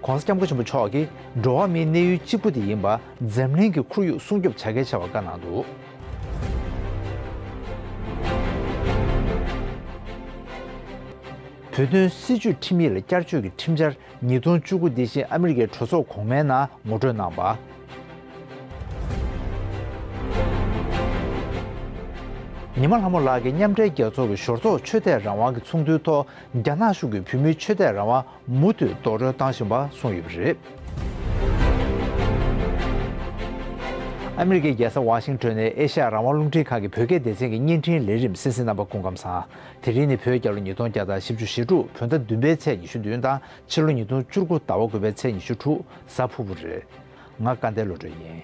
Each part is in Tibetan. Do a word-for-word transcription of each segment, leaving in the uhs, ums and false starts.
༸གོང་ས་༸སྐྱབས་མགོན་ཆེན་པོ་མཆོག་གིས་འགྲོ་བ་མིའི་གནས་ཡུལ་གཅིག་པུ་དེ་ཡིན་པ་འཛམ་གླིང་གི་ཁོར་ཡུག་སྲུང་སྐྱོབ་བྱ་གལ་ཆེ་བ་བཀའ་གནང་འདུག་བོད་དོན་སྲིད་བྱུས་ཁྲིམས་ཡིག་ལ་བསྐྱར་བཅོས་ཀྱི་ཁྲིམས་འཆར་ཉིས་སྟོང་བཅུ་དགུ་འདི་བཞིན་ཨ་མི་རི་ཀའི་གྲོས་ཚོགས་གོང་མའི་ནང་ངོ་སྤྲོད་གནང་བ། ཉི་མ་ལྷ་མོ་ལགས་ཀྱིས་མཉམ་འབྲེལ་རྒྱལ་ཚོགས་ཀྱི་ཞོར་ཚོགས་ཆོས་དད་རང་དབང་གི་ཚོགས་འདུའི་ཐོག་རྒྱ་ནག་གཞུང་གིས་བོད་མིའི་ཆོས་དད་རང་དབང་མུ་མཐུད་རྡོག་རོལ་བཏང་བཞིན་པ་གསུངས་ཡོད་པ་རེད། ཨ་མི་རི་ཀའི་རྒྱལ་ས་ཝ་ཤིང་ཊོན་ནས་ཨེ་ཤ་ཡ་རང་དབང་རླུང་འཕྲིན་ཁང་གི་བོད་སྐད་སྡེ་ཚན་གྱི་བརྙན་འཕྲིན་ལས་རིམ་གསན་གཟིགས་རྣམ་པ་སྐུ་ཁམས་བཟང་། དེ་རིང་ནི་བོད་རྒྱལ་ལོ་ཉིས་སྟོང་བརྒྱ་དང་བཞི་བཅུ་ཞེ་དྲུག་བོད་ཟླ་བདུན་པའི་ཚེས་ཉི་ཤུ་བདུན་དང་ཕྱི་ལོ་ཉིས་སྟོང་བཅུ་དགུ་ཟླ་བ་དགུ་པའི་ཚེས་ཉི་ཤུ་དྲུག་གཟའ་ཕུར་བུ་རེད། ང་སྐལ་ལྡན་བློ་གྲོས་ཡིན།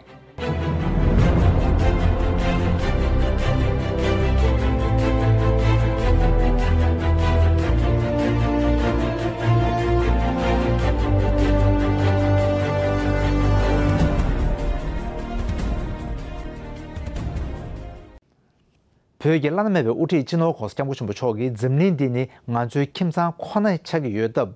བོད་ཀྱི་བླ་ན་མེད་པའི་དབུ་ཁྲིད་སྤྱི་ནོར་༸གོང་ས་༸སྐྱབས་མགོན་ཆེན་པོ་མཆོག་གིས་འཛམ་གླིང་འདི་ནི་ང་ཚོའི་ཁྱིམ་ཚང་ཁོ་ན་ཆགས་ཀྱི་ཡོད་སྟབས།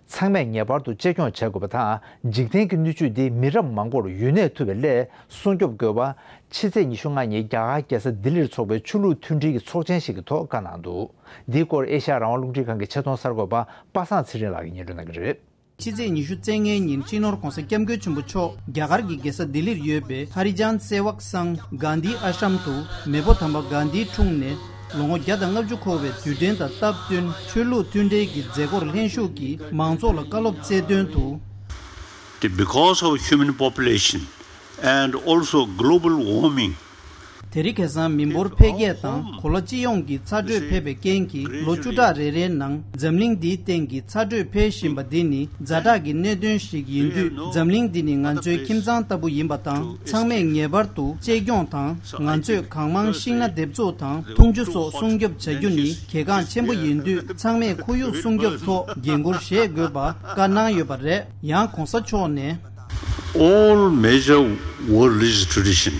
ཚང་མས་ངེས་པར་དུ་གཅེས་སྐྱོང་བྱེད་དགོས་པ་དང་། འཇིག་རྟེན་གྱི་སྣོད་བཅུད་འདི་མི་རབས་མང་པོར་ཡུན་གནས་ཐུབ་པའི་སླད་སྲུང་སྐྱོབ་དགོས་པ། ཕྱི་ཚེས་ཉི་ཤུ་ལྔ་ཉིན་རྒྱ་གར་རྒྱལ་ས་ལྡི་ལིར་འཚོགས་པའི་ཆོས་ལུགས་མཐུན་སྒྲིལ་གྱི་ཚོགས་ཆེན་ཞིག་གི་ཐོག་བཀའ་གནང་འདུག་འདིའི་སྐོར་ཨེ་ཤ་ཡ་རང་དབང་རླུང་འཕྲིན་ཁང་གི་ཆེད་གཏོང་གསར་འགོད་པ་པ་སངས་ཚེ་རིང་ལགས་ཀྱིས་སྙན་སྒྲོན་གནང་གི་རེད། ཕྱི་ཚེས་ཉི་ཤུ་རྩ་ལྔའི་ཉིན་སྤྱི་ནོར་༸གོང་ས་༸སྐྱབས་མགོན་ཆེན་པོ་མཆོག་རྒྱ་གར་གྱི་རྒྱལ་ས་ལྡི་ལིར་ཡོད་པའི་ཧ་རི་ཇཱན་སེ་ཝག་སང་གྷན་དྷི་ཨ་ཤྲམ་དུ་མེས་པོ་དམ་པ་གྷན་དྷིའི་འཁྲུངས་ནས་ལོ་ངོ་བརྒྱ་དང་ལྔ་བཅུ་འཁོར་བའི་དུས་དྲན་དང་སྟབས་བསྟུན་ཆོས་ལུགས་མཐུན་འབྲེལ་གྱི་མཛད་སྒོར་ལྷན་ཞུགས་ཀྱིས་མང་ཚོགས་ལ་བཀའ་སློབ་སྩལ་དོན་དུ། Because of human population and also global warming, དེ་རིང་ཁ་སང་མི་འབོར་འཕེལ་རྒྱས་དང་གོ་ལ་སྤྱི་ཡོངས་ཀྱི་ཚ་དྲོད་འཕེལ་བའི་རྐྱེན་གྱིས་ལོ་བཅུ་ཕྲག་རེ་རེའི་ནང་འཛམ་གླིང་འདིའི་སྟེང་གི་ཚ་དྲོད་འཕེལ་བཞིན་པ་འདི་ནི་ཛ་དྲག་གི་གནད་དོན་ཞིག་ཡིན་དུས། འཛམ་གླིང་འདི་ནི་ང་ཚོའི་ཁྱིམ་ཚང་ལྟ་བུ་ཡིན་པ་དང་། ཚང་མས་ངེས་པར་དུ་གཅེས་སྐྱོང་དང་། ང་ཚོས་གང་མང་ཤིང་སྣ་འདེབས་འཛུགས་དང་འཐུང་ཆུ་སོགས་སྲུང་སྐྱོབ་བྱ་རྒྱུ་ནི་གལ་འགངས་ཆེན་པོ་ཡིན་དུས། ཚང་མས་ཁོར་ཡུག་སྲུང་སྐྱོབ་ཐོག་འགན་འཁུར་བཞེས་དགོས་པ་བཀའ་གནང་ཡོད་པ་རེད། ཡང་གོང་ས་མཆོག་ནས། All major world religious tradition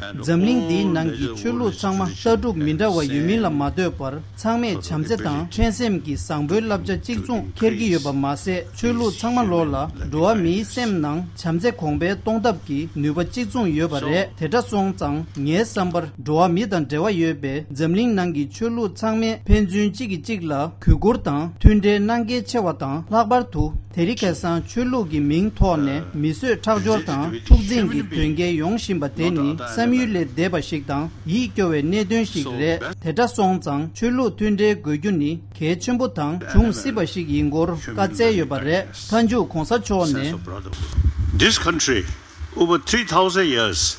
and འཛམ་གླིང་འདིའི་ནང་གི་ཆོས་ལུགས་ཚང་མ་ལྟ་གྲུབ་མི་འདྲ་བ་ཡོད་མིན་ལ་མ་ལྟོས་པར། ཚང་མས་བྱམས་བརྩེ་དང་འཕྲན་སེམས་ཀྱི་བཟང་པོའི་བསླབ་བྱ་གཅིག་མཚུངས་འཁྱེར་གྱི་ཡོད་པ་མ་ཟད། ཆོས་ལུགས་ཚང་མ་ལོགས་ལ་འགྲོ་བ་མིའི་སེམས་ནང་བྱམས་བརྩེ་གོང་འཕེལ་གཏོང་ཐབས་ཀྱི་ནུས་པ་གཅིག་མཚུངས་ཡོད་པ་རེད། དེ་འདྲ་སོང་ཙང་། ངའི་བསམ་པར་འགྲོ་བ་མི་དང་འབྲེལ་བ་ཡོད་པའི་འཛམ་གླིང་ནང་གི་ཆོས་ལུགས་ཚང་མས་ཕན་ཚུན་གཅིག་གིས་གཅིག་ལ་གུས་བཀུར་དང་མཐུན་འབྲེལ་གནང་གལ་ཆེ་བ་དང་། ལྷག་པར་དུ་དེ་རིང་ཁ་སང་ཆོས་ལུགས་ཀྱི་མིང་ཐོག་ནས་མི་གསོད་ཁྲག་སྦྱོར་དང་འཁྲུག་འཛིང་གི་དོན་རྐྱེན་ཡོང་བཞིན་པ་དེ་ནི་བསམ་ཡུལ་ལས་འདས་པ་ཞིག་དང་ཡིད་སྐྱོ་བའི་གནད་དོན་ཞིག་རེད། དེ་འདྲ་སོང་ཙང་ཆོས་ལུགས་མཐུན་འབྲེལ་དགོས་རྒྱུ་ནི་གལ་ཆེན་པོ་དང་འབྱུང་སྲིད་པ་ཞིག་ཡིན་སྐོར་བཀའ་སྩལ་ཡོད་པ་རེད། མཐའ་མཇུག་གོང་ས་མཆོག་ནས། This country, over three thousand years,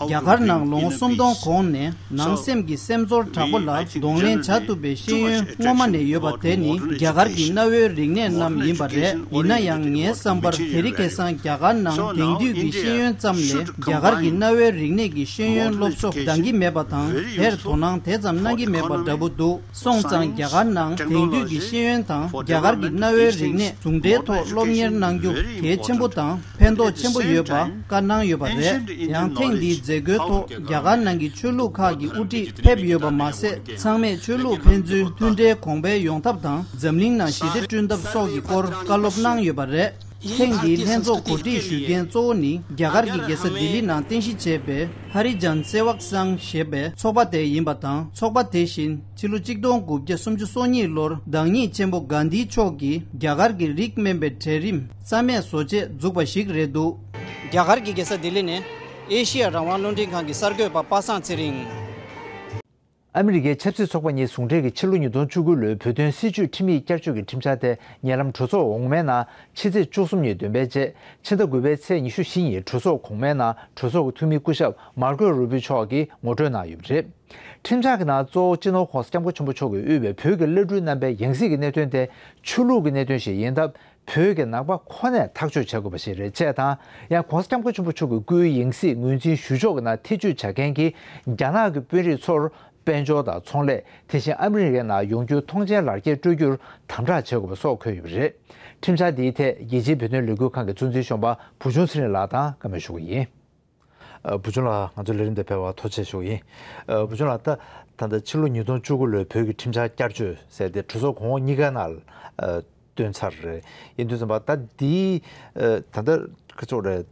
རྒྱ་གར་ནང་ལོ་ངོ་སུམ་སྟོང་གོང་ནས་ནང་སེམས་ཀྱི་སེམས་ཚོར་དྲག་པོ་ལ་གདོང་ལེན་བྱ་ཐུབ་པའི་ཤེས་ཡོན་སྔོན་མ་ནས་ཡོད་པ་དེ་ནི་རྒྱ་གར་གྱི་གནའ་བོའི་རིག་གནས་རྣམས་ཡིན་པ་རེད། ཡིན་ན་ཡང་ངའི་བསམ་པར་དེ་རིང་ཁ་སང་རྒྱ་གར་ནང་དེང་དུས་ཀྱི་ཤེས་ཡོན་ཙམ་ལས་རྒྱ་གར་གྱི་གནའ་བོའི་རིག་གནས་ཀྱི་ཤེས་ཡོན་སློབ་གསོ་འདང་གི་མེད་པ་དང་། དེར་དོ་སྣང་དེ་ཙམ་གནང་གི་མེད་པ་འདྲ་པོ་འདུག་སོང་ཙང་རྒྱ་གར་ནང་དེང་དུས་ཀྱི་ཤེས་ཡོན་དང་རྒྱ་གར་གྱི་གནའ་བོའི་རིག་གནས་ཟུང་འབྲེལ་ཐོག་སློབ་གཉེར་གནང་རྒྱུ་གལ་ཆེན་པོ་དང་ཕན་ཐོགས་ཆེན་པོ་ཡོད་པ་བཀའ་གནང་ཡོད་པ་རེད། ཡང་ཐེངས་འདིའི་མཛད་སྒོའི་ཐོག་རྒྱ་གར་ནང་གི་ཆོས་ལུགས་ཁག་གི་དབུ་ཁྲིད་ཕེབས་ཡོད་པ་མ་ཟད། ཚང་མས་ཆོས་ལུགས་ཕན་ཚུན་མཐུན་འབྲེལ་གོང་འཕེལ་ཡོང་ཐབས་དང་འཛམ་གླིང་ནང་ཞི་བདེ་བསྐྲུན་ཐབས་སོགས་ཀྱི་སྐོར་བཀའ་སློབ་གནང་ཡོད་པ་རེད། ཐེངས་འདིའི་ལྷན་ཚོགས་གོ་སྒྲིག་ཞུ་མཁན་གཙོ་བོ་ནི་རྒྱ་གར་གྱི་རྒྱལ་ས་ལྡི་ལི་ནང་རྟེན་གཞི་བྱས་པའི་ཧ་རི་ཇཱན་སེ་ཝག་སང་ཞེས་པའི་ཚོགས་པ་དེ་ཡིན་པ་དང་། ཚོགས་པ་དེ་བཞིན་ཕྱི་ལོ་གཅིག་སྟོང་དགུ་བརྒྱ་སུམ་ཅུ་སོ་གཉིས་ལོར་བདག་ཉིད་ཆེན་པོ་གྷན་དྷི་མཆོག་གིས་རྒྱ་གར་གྱི་རིགས་དམན་པའི་གྲལ་རིམ་རྩ་མེད་བཟོ་ཆེད་འཛུགས་པ་ཞིག་རེད་འདུག་རྒྱ་གར་གྱི་རྒྱལ་ས་ལྡི་ལི་ནས་ཨེ་ཤི་ཡ་རང་དབང་རླུང་འཕྲིན་ཁང་གི་གསར་འགོད་པ་པ་སངས་ཚེ་རིང་། ཨ་མི་རི་ཀའི་ཆབ་སྲིད་ཚོགས་པ་གཉིས་ཟུང་འབྲེལ་གྱི་ཕྱི་ལོ་ཉིས་སྟོང་བཅུ་དགུ་ལོའི་བོད་དོན་སྲིད་བྱུས་ཁྲིམས་ཡིག་བསྐྱར་བཅོས་ཀྱི་ཁྲིམས་འཆར་དེ་ཉེ་ལམ་གྲོས་ཚོགས་འོག་མའི་ནང་ཕྱི་ཚེས་བཅུ་གསུམ་ཉིན་བདུན་པའི་རྗེས་ཕྱི་ཟླ་དགུ་པའི་ཚེས་ཉི་ཤུ་བཞི་ཉིན་གྲོས་ཚོགས་གོང་མའི་ནང་གྲོས་ཚོགས་ཀྱི་འཐུས་མི་སྐུ་ཞབས་མར་ཀོ་རུ་བྷི་མཆོག་གིས་ངོ་སྤྲོད་གནང་ཡོད་པ་རེད། ཁྲིམས་འཆར་གྱི་ནང་གཙོ་བོ་སྤྱི་ནོར་༸གོང་ས་༸སྐྱབས་མགོན་ཆེན་པོ་མཆོག་གིས་དབུས་པའི་བོད་ཀྱི་བླ་སྤྲུལ་རྣམ་པའི་ཡང་སྲིད་ཀྱི་གནད་དོན་དེ་ཆོས་ལུགས་ཀྱི་གནད་དོན་ཞིག་ཡིན་སྟབས། བོད་ཀྱི་ནང་པ་ཁོ་ནས་ཐག་གཅོད་བྱེད་དགོས་པ་ཞིག་རེད་ཅེས་དང་། ཡང་༸གོང་ས་༸སྐྱབས་མགོན་ཆེན་པོ་མཆོག་གི་སྐུའི་ཡང་སྲིད་ངོས་འཛིན་ཞུ་ཕྱོགས་ཀྱི་ནང་ཐེ་བྱུས་བྱ་མཁན་གྱི་རྒྱ་ནག་གི་དཔོན་རིགས་ཚོར་དཔལ་འབྱོར་དང་ཚོང་ལས། དེ་བཞིན་ཨ་མི་རི་ཀའི་ནང་ཡོང་རྒྱུའི་ཐོངས་མཆན་ལག་ཁྱེར་སྤྲོད་རྒྱུར་དམ་དྲག་བྱེད་དགོས་པ་སོགས་འཁོད་ཡོད་པ་རེད། ཁྲིམས་འཆར་འདིའི་ཐད་རྒྱལ་སྤྱིའི་བོད་དོན་ལས་འགུལ་ཁང་གི་གཙོ་འཛིན་གཞོན་པ་བུ་ཆུང་ཚེ་རིང་ལགས་དང་བཀའ་མོལ་ཞུ་གི་ཡིན། ཨ། བུ་ཆུང་ལགས། ང་ཚོའི་ལས་རིམ་དེ་ཕེབས་པར་ཐུགས་རྗེ་ཆེ་ཞུ་གི་ཡིན། ཨ། བུ་ཆུང་ལགས། ད་ད་ལྟ་ཕྱི་ལོ་ཉིས་སྟོང་བཅུ་དགུ་ལོའི་བོད་ཀྱི་ཁྲིམས་འཆར་བསྐྱར་བཅོས་ཟེར་དེ་གྲོས་ཚོགས་གོང་འོག་གཉིས་ཀའི་ནང་ལ། ཨ། བཏོན་ཚར་རེད། ཡིན་དུས་ཙམ་པ་ད་འདིའི་ད་ལྟ་ཁ་ཕྱོགས་རེད།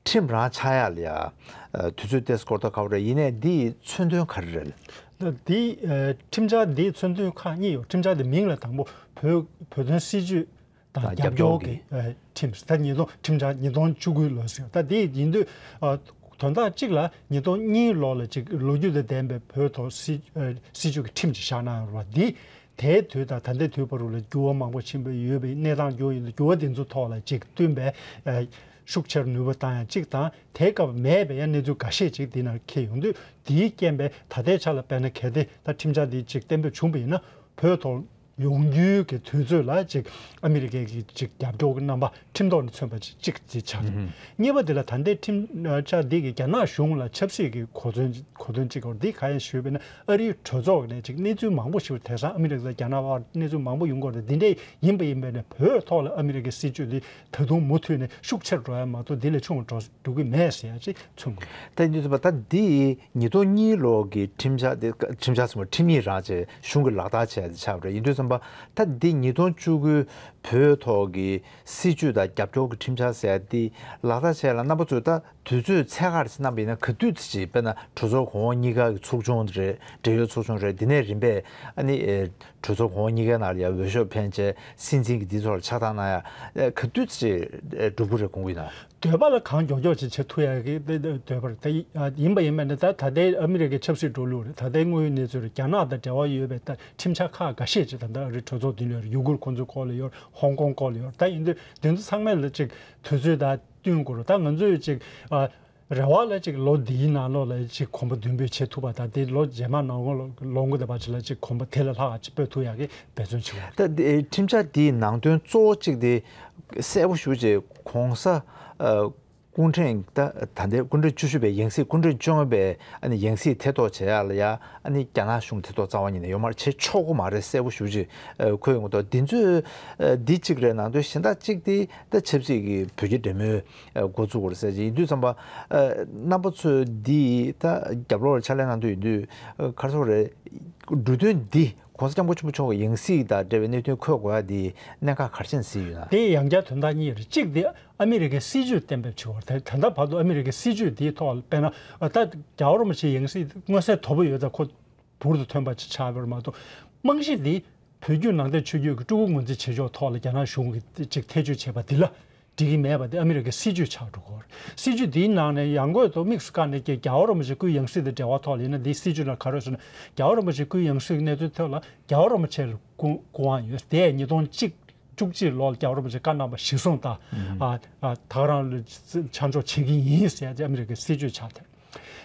ཁྲིམས་རང་ཆགས་ཡག་ལ་ཡ་དུས་ཚོད་ཏོག་ཙམ་འགོར་ཐག་ཁ་པོ་རེད། ཡིན་ནའི་འདི་ཡི་མཚོན་དོན་ག་རེ་རེད། ད་འདི་ཁྲིམས་འཆར་འདིའི་མཚོན་དོན་ཁག་གཉིས་ཡོད། ཁྲིམས་འཆར་འདི་མིང་ལ་དང་པོ་བོད་བོད་དོན་སྲིད་བྱུས་དང་རྒྱབ་སྐྱོར་གྱི་ཁྲིམས། ད་ཉིས་སྟོང་ཁྲིམས་འཆར་ཉིས་སྟོང་བཅུ་དགུའི་ལོ་ཟེར། ད་འདི་ཡིན་དུས་དོན་དག་གཅིག་ལ་ཉིས་སྟོང་གཉིས་ལོ་ལ་ཅིག་ལོ་རྒྱུས་དང་ལྡན་པའི་བོད་ཐོག་སྲིད་སྲིད་བྱུས་ཀྱི་ཁྲིམས་ཅིག་བཞག་གནང་ཡོད་རེད་བ། འདི་དེའི་དུས་དང་ད་ལྟའི་དུས་བར་དུ་ལ་འགྱུར་བ་མང་པོ་ཕྱིན་པ་ཡོད་པའི་གནས་སྟངས་འགྱུར་ཡིན་དུས་འགྱུར་བ་དེ་ཚོ་ཐོག་ལ་ཅིག་བསྟུན་པའི་ཤུགས་ཆེར་ནུས་པ་བཏང་ཡ་གཅིག་དང་། དེའི་སྐབས་མེད་པའི་ཡང་གནས་ཚུལ་འགའ་ཤས་ཅིག་འདི་ནང་འཁྱེར་ཡོང་དུས། དེའི་རྐྱེན་པས་ད་ལྟའི་ཆ་ལ་དཔེར་ན་གལ་ཏེ་ད་ཁྲིམས་འཆར་འདི་ཅིག་གཏན་འབེབས་བྱུང་བ་ཡིན་ན། བོད་ཐོག་ཡོང་རྒྱུའི་གི་དུས་ཚོད་ལ་ཅིག་ཨ་མི་རི་ཀའི་གི་ཅིག་རྒྱབ་སྐྱོར་གྱི་རྣམ་པ་ཁྲིམས་ཐོག་ནས་མཚོན་པ་ཅིག་གཅིག་དེ་ཆགས་འདུག། གཉིས་པ་དེ་ལ་ད་ལྟའི་ཁྲིམས་འཆར་འདི་གི་རྒྱ་ནག་གཞུང་ལ་ཆབ་སྲིད་ཀྱི་གོ་མཚོན་གོ་དོན་གཅིག་གོ། འདི་ག་ཡིན་ཞུས་པ་ཡིན་ན། ཨ་རིའི་གྲོས་ཚོགས་ནས་ཅིག་གནས་ཚུལ་མང་པོ་ཞིག་དེང་སང་ཨ་མི་རི་ཀ་དང་རྒྱ་ནག་དབར་གནས་ཚུལ་མང་པོ་ཡོང་གི་ཡོད་རེད། འདི་འདྲ་ཡིན་པ་ཡིན་པས་ནས་བོད་ཐོག་ལ་ཨ་མི་རི་ཀའི་སྲིད་བྱུས་འདི་ད་དུང་མུ་མཐུད་ནས་ཤུགས་ཆེར་འགྲོ་ཡ་མ་གཏོགས་འདི་ལས་ཆུང་བ་འགྲོ་འགྲོ་གི་མེད་ཟེར་ཡ་ཅིག་མཚོན་གྱི་ཡོད། ད་ཡིན་དུས་ཙམ་པ་ད་འདི་ཉིས་སྟོང་གཉིས་ལོ་གི་ཁྲིམས་འཆར་དེ། ཁྲིམས་འཆར་ཟེར་བ་ཁྲིམས་ཡིག་རང་བྱས་གཞུང་གིས་ལག་བསྟར་བྱས་ཏེ་ཆགས་པ་རེད། ཡིན་དུས་ཙམ་པ་ད་འདི་ཉིས་སྟོང་བཅུ་དགུའི་བོད་ཐོག་གི་སྲིད་བྱུས་དང་རྒྱབ་སྐྱོར་གྱི་ཁྲིམས་འཆར་ཟེར་ཡ་འདི་ལག་བསྟར་བྱས་ལ་རྣམ་པ་ཚོས་ད་དུས་ཚོད་ཚད་ག་རེ་ཅིག་གནང་པ་ཡིན་ན། ག་དུས་ཅིག་དཔེར་ན་གྲོས་ཚོགས་གོང་འོག་གཉིས་ཀ་གི་ཚོགས་ཆུང་རེད། འབྲེལ་ཡོད་ཚོགས་ཆུང་རེད། འདི་ནས་རིམ་པས་ཨ་ནི་གྲོས་ཚོགས་གོང་འོག་གཉིས་ཀའི་ནང་ལ་ཡ་འོས་ཤོག་འཕེན་བྱས་སྲིད་འཛིན་གྱི་འདི་ཚོ་ལ་ཆགས་སྡང་གནང་ཡ་ག་དུས་ཅིག་འགྲུབ་ཀྱི་རེད་དགོངས་ཀྱི་ཡིན་ན། འདོད་པ་ལ་གང་མགྱོགས་མགྱོགས་ཅིག་བྱེད་ཐུབ་ཡ་གི་འདོད་པ་རེད། ད་ཡིན་པ་ཡིན་པ་ནི་ད་ད་ལྟའི་ཨ་མི་རི་ཀའི་ཆབ་སྲིད་འགྲོ་ལུགས་རེད། ད་ལྟའི་དངོས་ཡོད་གནས་ཚུལ་རེད། རྒྱ་ནག་དང་འབྲེལ་བ་ཡོད་པའི་ད་ཁྲིམས་འཆར་ཁག་འགའ་ཤས་ཅིག་ད་ལྟ་ཨ་རིའི་གྲོས་ཚོགས་འདི་ལ་ཡོད་རེད། ཡུ་གུར་ཁོང་ཚོའི་སྐོར་ལ་ཡོད་རེད། ཧོང་ཀོང་སྐོར་ལ་ཡོད་རེད། ད་ཡིན་དུས་འདི་ཚོ་ཚང་མ་ལ་ཅིག་དུས་ཚོད་དང་བསྟུན་དགོས་རེད། ད་ང་ཚོས་ཅིག་ཨ། རེ་བ་ལ་ཅིག་ལོ་འདིའི་ནང་ལོགས་ལ་ཅིག་གོམ་པ་མདུན་སྤོས་བྱེད་ཐུབ་པ་དང་། དེ་ལོ་རྗེས་མ་ནང་ལོགས་ལོ་མགོ་དེ་བར་ཅིག་ལ་ཅིག་གོམ་པ་དེ་ལས་ལྷག་ཅིག་སྤོས་ཐུབ་ཡག་གི་འབད་བརྩོན་བྱེད་དགོས། ད་དེ་ཁྲིམས་འཆར་འདིའི་ནང་དོན་གཙོ་བོ་གཅིག་དེ་གསལ་པོ་ཞེ་པོ་ཅིག་གོང་ས་ཨ་སྐུ་ཕྲེང་ད་ད་ལྟའི་སྐུ་ཕྲེང་བཅུ་བཞི་པའི་ཡང་སྲིད། སྐུ་ཕྲེང་བཅོ་ལྔ་པའི་ཨ་ནི་ཡང་སྲིད་ཐེ་གཏོགས་བྱེད་ཡག་ལ་ཡ་ཨ་ནི་རྒྱ་ནག་གཞུང་ཐེ་གཏོགས་རྩ་བ་ཉིད་ནས་ཡོད་མ་རེད། བྱེད་ཆོག་གི་མ་རེད། གསལ་པོ་ཞེ་པོ་ཅིག་ཨ་འཁོད་ཡོང་གི་འདུག། འདི་ཚོས་ཨ་འདི་གཅིག་རེད། ནང་དོན་གཞན་དག་གཅིག་དེ་ད་ཆབ་སྲིད་ཀྱི་བོད་རྒྱ་འབྲེལ་མོལ་འགོ་བཙུགས་པ་རེད་ཟེར་གྱི་ཡིན་དུས་ཙམ་པ། ཨ་རྣམ་པ་ཚོས་འདི་ད་རྒྱབ་ལོགས་ལ་ཕྱག་ལས་གནང་དུས་ཡིན་དུས། ཨ་ག་རེ་ཟེར་དགོས་རེད། འབྲུ་དོན་འདི་༸གོང་ས་༸སྐྱབས་མགོན་ཆེན་པོ་མཆོག་གི་ཡང་སྲིད་དང་འབྲེལ་བའི་གནད་དོན་འཁོད་དགོས་ཡ་འདི་གནད་འགག་ག་རེ་བྱས་ནས་གཟིགས་ཡོད་ན། དེ་ཡང་བསྐྱར་དོན་དག་གཉིས་རེད། གཅིག་དེ་ཨ་མི་རི་ཀའི་སྲིད་བྱུས་གཏན་འབེབས་བྱེད་པ་རེད། ད་ད་ལྟ་བར་དུ་ཨ་མི་རི་ཀའི་སྲིད་བྱུས་འདིའི་ཐོག་ལ་དཔེར་ན་ད་རྒྱལ་བ་རིན་པོ་ཆེའི་ཡང་སྲིད་མངོན་གསལ་དོད་པོ་ཡོད་ཙང་ཁོ་འབུར་དུ་ཐོན་པ་ཅིག་ཆགས་པ་རེད་མ་གཏོགས། རྨང་གཞི་འདི་བོད་བརྒྱུད་ནང་བསྟན་ཆོས་བརྒྱུད་ཀྱི་སྤྲུལ་སྐུ་ངོས་འཛིན་བྱེད་ཕྱོགས་ཐོག་ལ་རྒྱ་ནག་གཞུང་གིས་ཅིག་ཐེ་བྱུས་བྱས་པ་འདི་ལ་འགྲིག་གི་མེད་པ་དེ་ཨ་མི་རི་ཀའི་སྲིད་བྱུས་ཆགས་འགྲོ་གི་ཡོད་རེད། སྲིད་བྱུས་འདིའི་ནང་ནས་ཡང་སྒོས་ཐོག་དམིགས་སུ་བཀར་ནས་ཀྱི་རྒྱལ་བ་རིན་པོ་ཆེ་སྐུའི་ཡང་སྲིད་དང་འབྲེལ་བ་ཐོག་ལ་ཡིན་ན། འདིའི་སྲིད་བྱུས་ལ་ག་རེ་ཟེར་ན། རྒྱལ་བ་རིན་པོ་ཆེ་སྐུའི་ཡང་སྲིད་གནས་ཚུལ་ཐོག་ལ་རྒྱལ་བ་རིན་པོ་ཆེ་ལ་སྐུ་སྐུ་དབང་ཡོད། དེ་ཉིས་སྟོང་གཅིག་བཅུ་གཅིག་ལོར་རྒྱལ་བ་རིན་པོ་ཆེ་བཀའ་གནང་བ་གཞིར་བཟུང་དང་། ཨ་ཨ་ད་ག་རང་ལ་ཆ་འཇོག་བྱེད་ཀྱི་ཡིན་ཟེར་ཏེ་ཨ་མི་རི་ཀའི་སྲིད་བྱུས་ཆགས་ཐལ།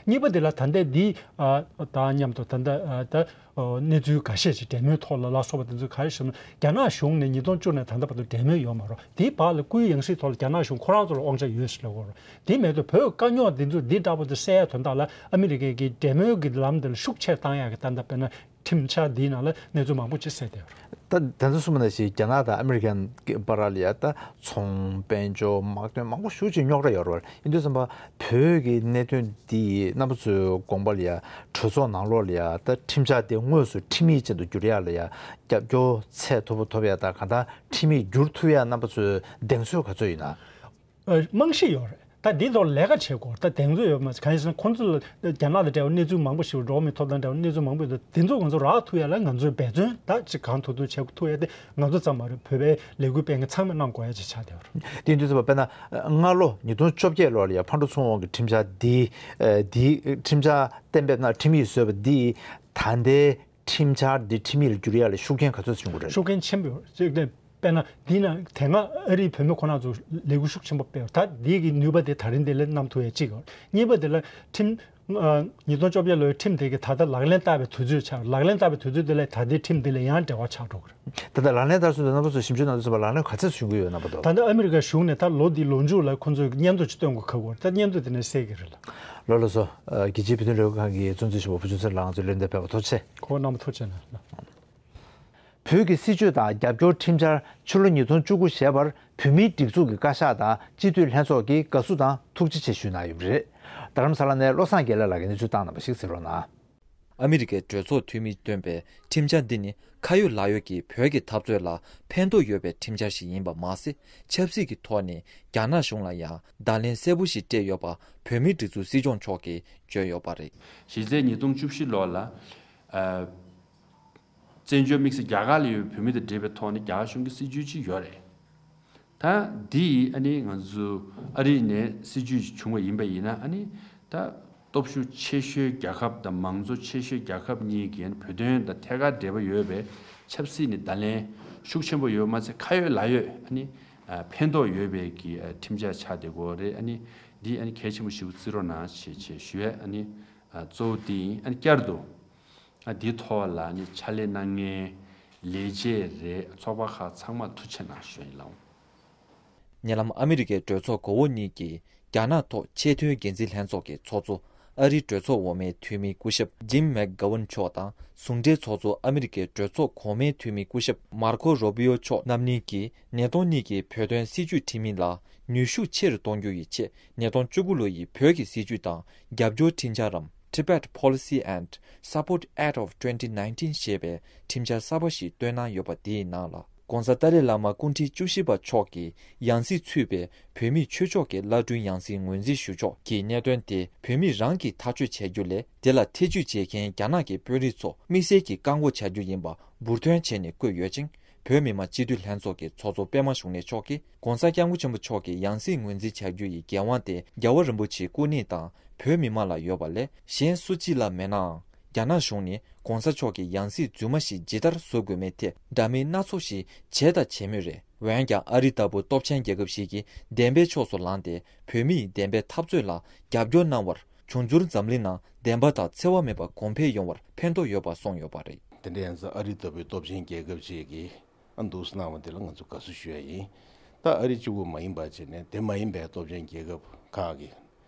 གཉིས་པ་དེ་ལ་ད་ལྟའི་འདི་ཨ་དང་མཉམ་དུ་ད་ལྟ་ཨ་ད་ཨ་གནས་ཚུལ་འགའ་ཤས་ཤིག་འབྲེལ་མོལ་ཐོག་ལ་ལ་སོགས་པ་དེ་ཚོ་ག་རེ་ཞུ་ན། རྒྱ་ནག་གཞུང་ནས་ཉིས་སྟོང་བཅུ་ནས་ད་ལྟ་བར་དུ་འབྲེལ་མོལ་ཡོད་མ་རེད། དེའི་བར་ལ་སྐུའི་ཡང་སྲིད་ཐོག་ལ་རྒྱ་ནག་གཞུང་ཁོ་རང་ཚོ་ལ་དབང་ཆ་ཡོད་ཟེར་ལབ་ཡོད་རེད། དེ་མེད་དུ་བོད་དཀའ་རྙོག་འདི་ཚོ་འདི་འདྲ་པོ་དེ་སེལ་ཡ་དོན་དག་ལ་ཨ་མི་རི་ཀའི་གི་འབྲེལ་མོལ་གྱི་ལམ་དེ་ལ་ཤུགས་ཆེར་བཏང་ཡ་གི་ད་ལྟ་དཔེར་ན་ཁྲིམས་འཆར་འདིའི་ནང་ལ་གནས་ཚུལ་མང་པོ་ཅིག་གསལ་བསྡད་ཡོད་རེད། ད་ད་ལྟ་གསུངས་པ་ནང་བཞིན་རྒྱ་ནག་དང་ཨ་མི་རི་ཀའི་བར་ལ་ཡ་ད་ཚོང་དཔལ་འབྱོར་དམག་དོན་མང་པོ་ཞེ་པོ་ཅིག་རྙོག་དྲ་ཡོད་རེད་བ། ཡིན་དུས་ཙམ་པ་བོད་ཀྱི་གནད་དོན་འདི་ཡི་རྣམ་པ་ཚོའི་དགོངས་པ་ལ་ཡ་གྲོས་ཚོགས་ནང་ལོགས་ལ་ཡ་ད་ཁྲིམས་འཆར་དེ་དངོས་སུ་ཁྲིམས་ཡིག་ཅན་དུ་བསྒྱུར་ཡ་ལ་ཡ་རྒྱབ་སྐྱོར་ཚད་མཐོ་པོ་ཐོབ་ཡ་དང་། གང་ལྟར་ཁྲིམས་ཡིག་བསྒྱུར་ཐུབ་ཡ་རྣམ་པ་ཚོའི་གདེང་ཚོད་ག་ཚོད་ཡིན་ན། ཨ་རྨང་གཞི་ཡོད་རེད། ད་འདི་ཐོག་ལས་ཀ་བྱེད་དགོས། ད་གདེང་ཚོད་ཡོད་མ་རེད། གང་ཡིན་ཟེར་ན་ཁོང་ཚོ་ལ་རྒྱ་ནག་དང་འབྲེལ་བ་གནས་ཚུལ་མང་པོ་ཞིག་འགྲོ་བ་མིའི་ཐོབ་ཐང་འབྲེལ་བ་གནས་ཚུལ་མང་པོ་ཡོད། དེ་ཚོ་ང་ཚོ་རག་ཐུབ་ཡ་ལ་ང་ཚོས་འབད་བརྩོན་ད་ཅིག་གང་ཐུབ་ཐུབ་བྱེད་ཐུབ་ཡ་དེ་ང་ཚོ་ཙམ་མ་རེད། བོད་པའི་ལས་འགུལ་སྤེལ་མཁན་ཚང་མས་གནང་དགོས་ཡ་ཅིག་ཆགས་བསྡད་ཡོད་རེད། དེ་ཡིན་དུས་ཙམ་པ་དཔེར་ན་སྔ་ལོ་ཉིས་སྟོང་བཅོ་བརྒྱད་ལོ་ལ་ཡ་ཕར་འགྲོ་ཚུར་འོང་གི་ཁྲིམས་འཆར་འདི་འདི་ཁྲིམས་འཆར་གཏན་འབེབས་གནང་། ཁྲིམས་ཡིག་བཟོས་པ་འདི་ད་ལྟའི་ཁྲིམས་འཆར་འདི་ཁྲིམས་ཡིག་ལ་བསྒྱུར་ཡ་ལ་ཤུགས་རྐྱེན་ག་ཚོད་བྱུང་གི་རེད། ཤུགས་རྐྱེན་ཆེན་པོ་ཡོད། གཅིག་ནས་དཔེར་ན་འདི་ནང་དེ་སྔ་ཨ་རིའི་བུད་མེད་ཁོ་རང་ཚོ་ལས་འགུལ་ཤུགས་ཆེན་པོ་སྤེལ་བ། ད་འདི་གི་ནུས་པ་དེ་ད་རིང་འདི་ལ་བསྣམས་ཐུབ་ཡ་གཅིག་ཡོད། གཉིས་པ་དེ་ལ་ཁྲིམས་ཨ་ཉིས་སྟོང་བཅོ་བརྒྱད་ལོའི་ཁྲིམས་དེ་གི་ད་ལྟ་ལག་ལེན་བསྟར་བའི་དུས་ཚོད་ཆགས། ལག་ལེན་བསྟར་བའི་དུས་ཚོད་དེ་ལས་ད་ལྟའི་ཁྲིམས་འདི་ལ་ཡང་འབྲེལ་བ་ཆགས་འགྲོ་གི་རེད། ད་ལྟ་ལག་ལེན་བསྟར་ཚུལ་དེ་རྣམ་པ་ཚོས་ཞིབ་འཇུག་གནང་དུས་ཙམ་པ་ལག་ལེན་ག་ཚད་བྱུང་གི་ཡོད་རྣམ་པ་འདུག། ད་ལྟ་ཨ་མི་རི་ཀའི་གཞུང་ནས་ད་ལོ་འདིའི་ལོ་མཇུག་ལ་ཁོང་ཚོས་སྙན་ཐོ་ཅིག་བཏོན་དགོས་ཁག་པོ་རེད། ད་སྙན་ཐོ་དེ་ནས་གསལ་གི་རེད་ལ། ལགས་ལགས་སོ། ཨ་རྒྱལ་སྤྱིའི་བོད་དོན་ལས་འགུལ་ཁང་གི་གཙོ་འཛིན་ཆེན་པོ་བུ་ཆུང་ཚེ་རིང་ལགས་ང་ཚོའི་ལན་འདེབས་ཕེབས་པ་ཐུགས་རྗེ་ཆེ། གོ་གནང་བ་ཐུགས་རྗེ་ཆེ་གནང་། བོད་ཀྱི་སྲིད་བྱུས་དང་རྒྱབ་སྐྱོར་ཁྲིམས་འཆར་ཕྱི་ལོ་ཉིས་སྟོང་བཅུ་དགུ་ཞེས་པར་བོད་མིའི་སྒྲིག་འཛུགས་ཀྱི་བཀའ་ཤག་དང་སྤྱི་འཐུས་ལྷན་ཚོགས་ཀྱིས་དགའ་བསུ་དང་ཐུགས་རྗེ་ཆེ་ཞུས་གནང་ཡོད་པ་རེད། རྡ་རམ་ས་ལ་ནས་བློ་བཟང་དགེ་ལེགས་ལགས་ཀྱིས་གནས་ཚུལ་བཏང་གནང་བ་ཞིག་གསན་རོགས་གནང་། ཨ་མི་རི་ཀའི་གྲོས་ཚོགས་འཐུས་མིས་བཏོན་པའི་ཁྲིམས་འཆར་འདི་ནི་ཁ་ཡོད་ལག་ཡོད་ཀྱིས་བོད་ཀྱི་འཐབ་རྩོད་ལ་ཕན་ཐོགས་ཡོད་པའི་ཁྲིམས་འཆར་ཞིག་ཡིན་པ་མ་ཟད། ཆབ་སྲིད་ཀྱི་ཐོག་ནས་རྒྱ་ནག་གཞུང་ལ་ཡང་བརྡ་ལན་གསལ་པོ་ཞིག་སྤྲད་ཡོད་པ་བོད་མིའི་སྒྲིག་འཛུགས་སྲིད་སྐྱོང་མཆོག་གིས་བརྗོད་ཡོད་པ་རེད། གཞི་རྩའི་ཉིས་སྟོང་བཅུ་བཞི་ལོ་ལ། ཨ། བཙན་བྱོལ་དམིགས་བསལ་རྒྱ་གར་ལ་ཡོད་པའི་བོད་མི་དང་འབྲེལ་བའི་ཐོག་ནས་རྒྱ་གར་གཞུང་གི་སྲིད་ཇུས་ཅིག་ཡོད་རེད། ད་འདི་ཡིས་ཨ་ནི་ང་ཚོ་ཨ་རི་ནས་སྲིད་ཇུས་ཅིག་བྱུང་བ་ཡིན་པ་ཡིན་ན། ཨ་ནི་ད་སྟོབས་ཤུགས་ཆེ་ཤོས་རྒྱལ་ཁབ་དང་མང་གཙོ་ཆེ་ཤོས་རྒྱལ་ཁབ་གཉིས་ཀྱི་བོད་དོན་དང་ཐད་ཀར་འབྲེལ་བ་ཡོད་པའི་ཆབ་སྲིད་ནས་བརྡ་ལན་ཤུགས་ཆེན་པོ་ཡོད་མ་ཚད། ཁ་ཡོད་ལག་ཡོད་ཨ་ནི་ཕན་ཐོགས་ཡོད་པའི་གི་ཁྲིམས་འཆར་ཆགས་བསྡད་ཀྱི་ཡོད་རེད། ཨ་ནི་འདི་ཨ་ནི་གལ་ཆེན་པོ་ཞེ་པོ་བརྩི་རོགས་གནང་ཞེས་ཞུ་ཡས། ཨ་ནི་གཙོ་བོ་འདི་ཡིན། ཨ་ནི་བསྐྱར་དུ། ཨ། འདིའི་ཐོག་ལ་ནི་ཕྱག་ལས་གནང་མཁན་ལས་བྱེད་རེད། ཚོགས་པ་ཁག་ཚང་མར་ཐུགས་རྗེ་གནང་ཞུ་ཡིན་ལགས། ཉེ་ལམ་ཨ་མི་རི་ཀའི་གྲོས་ཚོགས་གོང་འོག་གཉིས་ཀྱིས་རྒྱ་ནག་ཐོག་ཆེས་མཐོའི་འགན་འཛིན་ལྷན་ཚོགས་ཀྱི་ཚོགས་གཙོ་ཨ་རིའི་གྲོས་ཚོགས་འོག་མའི་འཐུས་མི་སྐུ་ཞབས་ཇིམ་མེག་གྷ་ཝུན་མཆོག་དང་། ཟུང་འབྲེལ་ཚོགས་གཙོ་ཨ་མི་རི་ཀའི་གྲོས་ཚོགས་གོང་མའི་འཐུས་མི་སྐུ་ཞབས་མར་ཁོ་རོ་བྷི་ཡོ་མཆོག་རྣམ་གཉིས་ཀྱིས་ཉིས་སྟོང་གཉིས་ཀྱི་བོད་དོན་སྲིད་བྱུས་འཕྲི་སྨིན་ལ་ནུས་ཤུགས་ཆེ་རུ་གཏོང་རྒྱུ་ཡི་ཆེད། ཉིས་སྟོང་བཅུ་དགུ་ལོ་ཡི་བོད་ཀྱི་སྲིད་བྱུས་དང་རྒྱབ་སྐྱོར་འཕྲིན་བཅར་རམ། Tibet Policy and Support Act of twenty nineteen ཞེས་པའི་ཁྲིམས་འཆར་གསར་པ་ཞིག་བཏོན་གནང་ཡོད་པ། དེའི་ནང་ལ་༧གོང་ས་ཏཱ་ལའི་བླ་མ་སྐུ་ཕྲེང་བཅུ་བཞི་པ་མཆོག་གི་ཡང་སྲིད་ཚུད་པའི་བོད་མིའི་ཆོས་ཕྱོགས་ཀྱི་བླ་སྤྲུལ་ཡང་སྲིད་ངོས་འཛིན་ཞུ་ཕྱོགས་ཀྱི་གནད་དོན་དེ་བོད་མི་རང་གིས་ཐག་གཅོད་བྱེད་རྒྱུ་ལས། དེ་ལ་ཐེ་ཇུས་བྱེད་མཁན་རྒྱ་ནག་གི་དཔོན་རིགས་ཚོ་དམིགས་བསལ་གྱིས་བཀག་འགོག་བྱ་རྒྱུ་ཡིན་པ་འབུར་ཐོན་བྱས་ནས་བཀོད་ཡོད་ཅིང་། བོད་མི་མང་སྤྱི་འཐུས་ལྷན་ཚོགས་ཀྱི་ཚོགས་གཙོ་པད་མ་བཞུགས་གནས་མཆོག་གིས་༧གོང་ས་༧སྐྱབས་མགོན་ཆེན་པོ་མཆོག་གི་ཡང་སྲིད་ངོས་འཛིན་བྱ་རྒྱུ་ཡི་འགན་དབང་དེ་རྒྱལ་བ་རིན་པོ་ཆེའི་སྐུ་ཉིད་དང་བོད་མི་མང་ལ་ཡོད་པ་ལས་གཞན་སུ་གཅིག་ལ་མེད་ནའང་། རྒྱ་ནག་གཞུང་ནས་༧གོང་ས་མཆོག་གི་ཡང་སྲིད་རྫུན་མ་ཞིག་ཇི་ལྟར་བཟོ་དགོས་མིན་ཐད་འདྲ་མིན་སྣ་ཚོགས་ཤིག་བྱས་དང་བྱེད་མུས་རེད། འོན་ཀྱང་ཨ་རི་ལྟ་བུ་སྟོབས་ཆེན་རྒྱལ་ཁབ་ཞིག་གིས་བདེན་པའི་ཕྱོགས་སུ་ལངས་ཏེ་བོད་མི་ཡི་བདེན་པའི་འཐབ་རྩོད་ལ་རྒྱབ་སྐྱོར་གནང་བར། འབྱུང་འགྱུར་འཛམ་གླིང་ནང་བདེན་པ་དང་འཚེ་བ་མེད་པ་གོང་འཕེལ་ཡོང་བར་ཕན་ཐོགས་ཡོད་པ་གསུངས་ཡོད་པ་རེད། དེ་འདྲ་ཡིན་ཙང་ཨ་རི་ལྟ་བུའི་སྟོབས་ཆེན་རྒྱལ་ཁབ་ཅིག་གིས་ཨ་འདུག་སེ་གནང་བ་དེ་ལ་ང་ཚོ་དགའ་བསུ་ཞུ་ཡ་ཡིན། ད་ཨ་རི་གཅིག་པུ་མ་ཡིན་པ་བྱས་ནས་དེ་མ་ཡིན་པའི་སྟོབས་ཆེན་རྒྱལ་ཁབ་ཁག་གིས་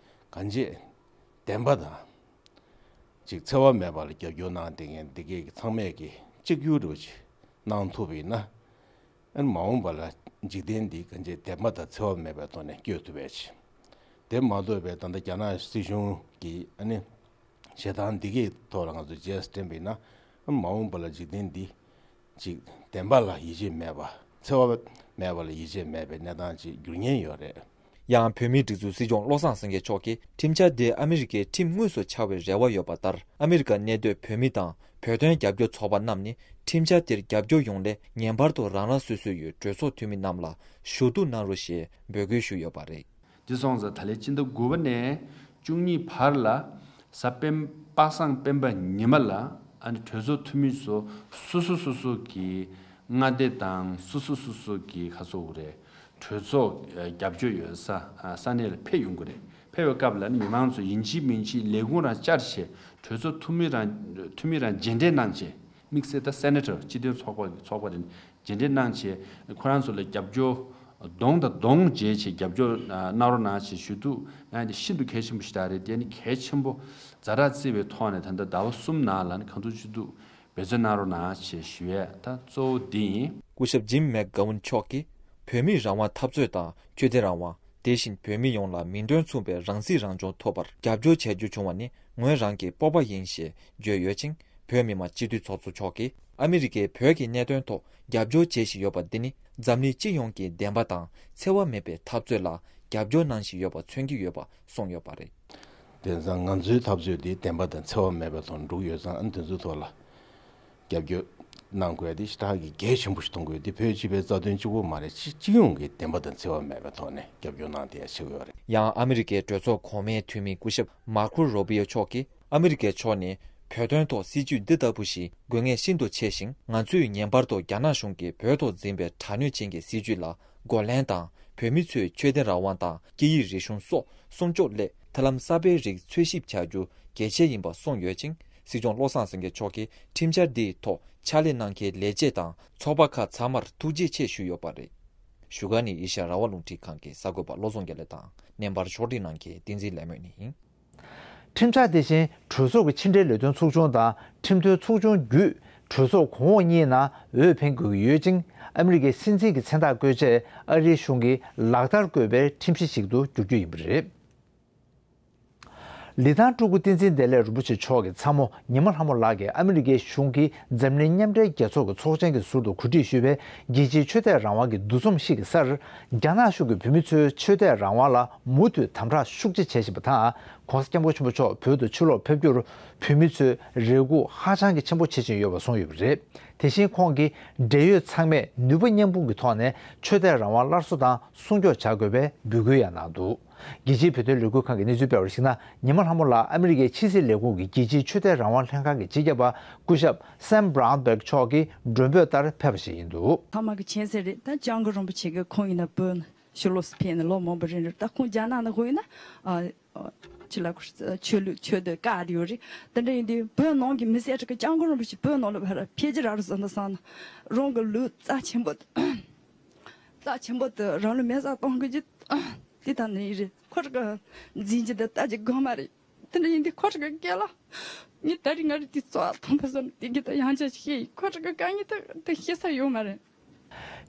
གང་ཅི་བདེན་པ་དང་ཅིག་འཚེ་བ་མེད་པ་ལ་རྒྱབ་སྐྱོར་གནང་བསྡད་མཁན་འདི་གས་ཀྱི་ཚང་མས་ཀྱི་གཅིག་གྱུར་འདྲ་བོ་ཅིག་གནང་ཐུབ་པ་ཡིན་ན། ཨ་ནི་མ་འོངས་པ་ལ་འཇིག་རྟེན་འདི་གང་ཅི་བདེན་པ་དང་འཚེ་བ་མེད་པའི་ཐོག་ནས་སྐྱོད་ཐུབ་པའི་ཆེད། དེ་མ་གཏོགས་པའི་ད་ལྟ་རྒྱ་ནག་སྲིད་གཞུང་གིས་ཨ་ནི་བྱེད་སྟངས་འདི་གའི་ཐོག་ལ་ང་ཚོ་རྗེས་སུ་དྲན་པ་ཡིན་ན། ཨ་ནི་མ་འོངས་པ་ལ་འཇིག་རྟེན་འདི་ཅིག་བདེན་པ་ལ་ཡིད་ཆེས་མེད་པ། འཚེ་བ་མེད་པ་ལ་ཡིད་ཆེས་མེད་པའི་གནས་སྟངས་ཅིག་འགྱུར་ཉེན་ཡོད་རེད། ཡང་བོད་མིའི་སྒྲིག་འཛུགས་སྲིད་སྐྱོང་བློ་བཟང་སེང་གེ་མཆོག་གིས་ཁྲིམས་འཆར་དེ་ཨ་མི་རི་ཀའི་ཁྲིམས་དངོས་སུ་ཆགས་པའི་རེ་བ་ཡོད་པ་ལྟར། ཨ་མི་རི་ཀར་གནས་སྡོད་བོད་མི་དང་བོད་དོན་རྒྱབ་སྐྱོར་ཚོགས་པ་རྣམས་ནི་ཁྲིམས་འཆར་དེར་རྒྱབ་སྐྱོར་ཡོང་སླད་ངེས་པར་དུ་རང་རང་སོ་སོ་ཡི་གྲོས་ཚོགས་འཐུས་མི་རྣམས་ལ་ཞུ་གཏུག་གནང་རོགས་ཞེས་འབོད་སྐུལ་ཞུས་ཡོད་པ་རེད། དེ་སོང་ཙང་ད་ལན་སྤྱི་ཟླ་དགུ་པ་ནས་བཅུ་གཉིས་བར་ལ་གཟའ་སྤེན་པ་སངས་སྤེན་པ་ཉི་མ་ལ་ཨ་ནི་གྲོས་ཚོགས་འཐུས་མི་ཚོ་སོ་སོ་སོ་སོ་གི་མངའ་སྡེ་དང་སོ་སོ་སོ་སོ་གི་ཁ་སོ་རེད། གྲོས་ཚོགས་རྒྱབ་སྐྱོར་ཡོད་ས་ས་གནས་ལ་ཕེབས་ཡོང་གི་རེད། ཕེབས་པའི་སྐབས་ལ་ནི་མི་མང་ཚོ་ཡིན་གཅིག་མིན་གཅིག་ལས་ཁུངས་རང་བཅར་བྱས། གྲོས་ཚོགས་འཐུས་མི་རང་འཐུས་མི་རང་མཇལ་འཕྲད་གནང་བྱས། དམིགས་བསལ་ད་སེ་ནེ་ཊར་སྤྱི་མཐུན་ཚོགས་པ་གི་ཚོགས་པ་རེད། མཇལ་འཕྲད་གནང་བྱས་ཁོ་རང་ཚོ་ལ་རྒྱབ་སྐྱོར་གདོང་དང་གདོང་མཇལ་བྱས་རྒྱབ་སྐྱོར་གནང་རོགས་གནང་ཞེས་ཞུ་གཏུག་གནང་ཡ་དེ་ཤིན་ཏུ་གལ་ཆེན་པོ་ཞིག་ད་རེད། དེ་ནི་གལ་ཆེན་པོ་ཛ་དྲག་བརྩི་བའི་ཐོག་ནས་ད་ལྟ་ཟླ་བ་གསུམ་ནང་ལ་ནི་གང་ཐུབ་ཅི་ཐུབ་འབད་བརྩོན་གནང་རོགས་གནང་ཞེས་ཞུ་ཡས་ད་གཙོ་བོ་འདི་ཡིན། སྐུ་ཞབས་ཇིམ་མེག་གྷ་ཝུན་མཆོག་གིས་བོད་མིའི་རང་དབང་འཐབ་རྩོད་དང་ཆོས་དད་རང་དབང་། དེ་བཞིན་བོད་མི་ཡོངས་ལ་མིང་དོན་མཚུངས་པའི་རང་སྲིད་རང་སྐྱོང་ཐོབ་པར་རྒྱབ་སྐྱོར་བྱ་རྒྱུ་བྱུང་བ་ནི་ངོས་རང་གི་སྤོབས་པ་ཡིན་ཞེས་བརྗོད་ཡོད་ཅིང་། བོད་མི་མང་སྤྱི་འཐུས་ཚོགས་གཙོ་མཆོག་གིས་ཨ་མི་རི་ཀས་བོད་ཀྱི་གནད་དོན་ཐོག་རྒྱབ་སྐྱོར་བྱེད་བཞིན་ཡོད་པ་འདི་ནི་འཛམ་གླིང་སྤྱི་ཡོངས་ཀྱི་བདེན་པ་དང་འཚེ་བ་མེད་པའི་འཐབ་རྩོད་ལ་རྒྱབ་སྐྱོར་གནང་བཞིན་ཡོད་པ་མཚོན་གྱི་ཡོད་པ་གསུངས་ཡོད་པ་རེད། དེང་སང་ང་ཚོའི་འཐབ་རྩོད་འདི་བདེན་པ་དང་འཚེ་བ་མེད་པའི་ཐོག་འགྲོ་གི་ཡོད་ཙང་། ཨ་ནི་དེ་ཚོའི་ཐོག་ལ་རྒྱབ་སྐྱོར་གནང་དགོས་ཡ་དེ་ཞེ་དྲག་གི་གལ་ཆེན་པོ་ཞིག་མཐོང་དགོས། དེ་བོད་སྤྱི་པའི་རྩ་དོན་གཅིག་པོ་མ་རེད། སྤྱི་སྤྱི་ཡོངས་ཀྱི་བདེན་པ་དང་འཚེ་བ་མེད་པའི་ཐོག་ནས་རྒྱབ་སྐྱོར་གནང་བསྡད་ཡ་བྱེད་དགོས་པ་རེད། ཡང་ཨ་མི་རི་ཀའི་གྲོས་ཚོགས་གོང་མའི་འཐུས་མི་སྐུ་ཞབས་མར་ཁོ་རོ་བྷི་ཡོ་མཆོག་གིས་ཨ་མི་རི་ཀའི་ཕྱོགས་ནས་བོད་དོན་ཐོག་སྲིད་ཇུས་འདི་ལྟ་བུ་ཞིག་དགོས་ངེས་ཤིན་ཏུ་ཆེ་ཞིང་། ང་ཚོས་ངེས་པར་དུ་རྒྱ་ནག་གཞུང་གིས་བོད་ཐོག་འཛིན་པའི་དྲག་གནོན་ཅན་གྱི་སྲིད་ཇུས་ལ་རྒོལ་ལན་དང་། བོད་མི་ཚོས་ཆོས་དད་རང་དབང་དང་སྐད་ཡིག་རིག་གཞུང་སོགས་སྲུང་སྐྱོབ་སླད་ཐབས་ལམ་གསར་པའི་རིགས་འཚོལ་ཞིབ་བྱ་རྒྱུ་གལ་ཆེ་ཡིན་པ་གསུངས་ཡོད་ཅིང་། སྲིད་སྐྱོང་བློ་བཟང་སེང་གེ་མཆོག་གིས་ཁྲིམས་འཆར་འདིའི་ཐོག་ཕྱག་ལས་གནང་མཁན་ལས་བྱེད་དང་ཚོགས་པ་ཁག་ཚང་མར་ཐུགས་རྗེ་ཆེ་ཞུས་ཡོད་པ་རེད། བཞུགས་སྒར་ནས་ཨེ་ཤ་ཡ་རང་དབང་རླུང་འཕྲིན་ཁང་གི་གསར་འགོད་པ་བློ་བཟང་རྒྱལ་ལགས་དང་། སྙན་པར་ཕྱོགས་སྒྲིག་གནང་མཁན་བསྟན་འཛིན་ལས་སྨོན་ནི་ཡིན། ཁྲིམས་འཆར་དེ་བཞིན་གྲོས་ཚོགས་ཀྱི་ཕྱི་འབྲེལ་ལས་དོན་ཚོགས་ཆུང་དང་ཁྲིམས་དོན་ཚོགས་ཆུང་བརྒྱུད་གྲོས་ཚོགས་གོང་འོག་གཉིས་ནང་འོས་འཕེན་དགོས་ཀྱི་ཡོད་ཅིང་། ཨ་མི་རི་ཀའི་སྲིད་འཛིན་གྱི་མཚན་རྟགས་བཀོད་ཆེད་ཨ་རིའི་གཞུང་གིས་ལག་བསྟར་དགོས་པའི་ཁྲིམས་གཞི་ཞིག་ཏུ་འགྱུར་རྒྱུ་ཡིན་པ་རེད། ལི་ཐང་སྤྲུལ་སྐུ་བསྟན་འཛིན་བདེ་ལེགས་རིན་པོ་ཆེ་མཆོག་གི་ཚ་མོ་ཉི་མ་ལྷ་མོ་ལགས་ཀྱིས་ཨ་མི་རི་ཀའི་གཞུང་གིས་འཛམ་གླིང་མཉམ་འབྲེལ་རྒྱལ་ཚོགས་ཀྱི་ཚོགས་ཆེན་གྱི་ཟུར་དུ་གོ་སྒྲིག་ཞུས་པའི་རྒྱལ་སྤྱིའི་ཆོས་དད་རང་དབང་གི་འདུ་འཛོམས་ཤིག་གི་སར། རྒྱ་ནག་གཞུང་གིས་བོད་མི་ཚོའི་ཆོས་དད་རང་དབང་ལ་མུ་མཐུད་དམ་དྲག་ཤུགས་ཆེ་བྱེད་བཞིན་པ་དང་། ྋགོང་ས་ྋསྐྱབས་མགོན་ཆེན་པོ་མཆོག་བོད་དུ་ཕྱིར་ལོག་ཕེབས་རྒྱུར་བོད་མི་ཚོས་རེ་སྒུག་ཧ་ཅང་གི་ཆེན་པོ་བྱེད་བཞིན་ཡོད་པ་གསུངས་ཡོད་པ་རེད། དེ་བཞིན་ཁོང་གིས་འབྲེལ་ཡོད་ཚང་མས་ནུས་པ་མཉམ་སྤུངས་ཀྱི་ཐོག་ནས་ཆོས་དད་རང་དབང་སླར་གསོ་དང་སྲུང་སྐྱོབ་བྱ་དགོས་པའི་འབོད་སྐུལ་ཡང་གནང་འདུག་རྒྱལ་སྤྱིའི་བོད་དོན་ལས་འགུལ་ཁང་གི་གནས་ཚུལ་སྤེལ་བར་གཞིགས་ན། ཉི་མ་ལྷ་མོ་ལགས་ཨ་མི་རི་ཀའི་ཕྱི་སྲིད་ལས་ཁུངས་ཀྱི་རྒྱལ་སྤྱིའི་ཆོས་དད་རང་དབང་ལྷན་ཁང་གི་སྤྱི་ཁྱབ་པ་སྐུ་ཞབས་Sam Brownback་མཆོག་གི་མགྲོན་འབོད་ལྟར་ཕེབས་པ་ཞིག་ཡིན་འདུག་ཐ་མ་གི་མཁྱེན་གསལ་རེད། ད་སྐྱབས་མགོན་རིན་པོ་ཆེ་གིས་ཁོང་ཡིན་ན་བོད་ཕྱི་ལོགས་སུ་ཕེབས་ནས་ལོ་མང་པོ་རིང་རེད། ད་ཁོང་རྒྱ་ནག་ནང་ལྷོད་ཡོད་ན། ཨ། ཨ། ཕྱི་ལ་ཆོས་ལུགས་ཆོས་དད་བཀག་ཡོད་རེད། དེ་འདྲ་ཡིན་དུས་བོད་ནང་གི་མི་སེར་ཁྲི་ཀ་སྐྱབས་མགོན་རིན་པོ་ཆེ་བོད་ནང་ལ་ཕར་ཕེབས་ཀྱི་ར་རུ་སོང་ད་སང་ན་རང་གི་ལུས་རྩ་ཆེན་པོ་རྩ་ཆེན་པོ་དེ་རང་ལུས་མེ་སྲེག་གཏོང་གི་ཅི་དེ་ད་ནི་རེད། ཁོ་ཁྲི་ཀ་འཛིན་གྱི་དེ་ལྟ་ཅི་དགོས་མ་རེད། དེ་འདྲ་ཡིན་དུས་ཁོ་ཁྲི་ཀ་སྐེ་ལ་ངས་ད་རེས་ང་རེ་དེ་རྩ་བ་ཐོན་པ་སོང་དེ་གི་ད་ཡང་ཆ་ཞིག་ཤེས་ཡིན། ཁོ་ཁྲི་ཀ་དཀའ་ངལ་དེ་དེ་ཤེས་ས་ཡོད་མ་རེད།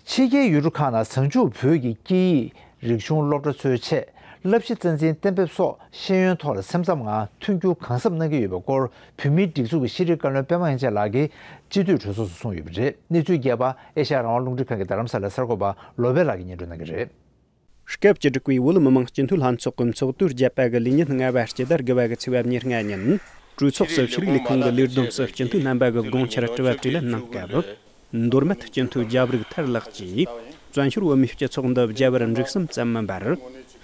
ཕྱི་རྒྱལ་ཡུལ་གྲུ་ཁག་ནང་གཟའ་མཇུག་བོད་ཀྱི་སྐད་ཡིག་རིག་གཞུང་སློབ་གྲྭ་ཚོའི་ཆེད་བསླབ་གཞི་རྩ་འཛིན་གཏན་འབེབས་སོགས་ཤེས་ཡོན་ཐོག་ལ་སེམས་ཙམ་ངང་མཐུན་འགྱུར་གང་ཟབ་གནང་གི་ཡོད་པའི་སྐོར་བོད་མིའི་སྒྲིག་འཛུགས་ཀྱི་ཤེས་རིག་བཀའ་བློན་པད་མ་དབྱངས་ཅན་ལགས་ཀྱིས་སྤྱི་འཐུས་གྲོས་ཚོགས་སུ་གསུངས་ཡོད་པ་རེད། གནས་ཚུལ་རྒྱས་པ་ཨེ་ཤ་ཡ་རང་དབང་རླུང་འཕྲིན་ཁང་གི་རྡ་རམ་ས་ལའི་གསར་འགོད་པ་བློ་བྷེ་ལགས་ཀྱིས་སྙན་སྒྲོན་གནང་གི་རེད། སྐབས་བཅུ་དྲུག་པའི་བོད་མི་མང་སྤྱི་འཐུས་ལྷན་ཚོགས་ཀྱི་ཚོགས་དུས་བརྒྱད་པ་གི་ལས་ཉིན་ལྔ་པ་སྤྱི་ཟླ་དགུ་པ་གི་ཚེས་པ་ཉེར་ལྔ་ཉིན་གྲོས་ཚོགས་སུ་ཤེས་རིག་ལས་ཁུངས་ཀྱི་ལས་བསྡོམས་སུ་སྤྱི་འཐུས་རྣམ་པ་གི་དགོངས་འཆར་དྲི་བ་དྲིས་ལན་གནང་སྐབས། མདོ་སྨད་སྤྱི་འཐུས་རྒྱ་བོད་རིགས་ཐར་ལགས་ཀྱིས་བཙན་བྱོལ་བོད་མིའི་སྤྱི་ཚོགས་འདི་རྒྱ་བོད་འབྲེལ་ཟམ་ཙམ་མིན་པར་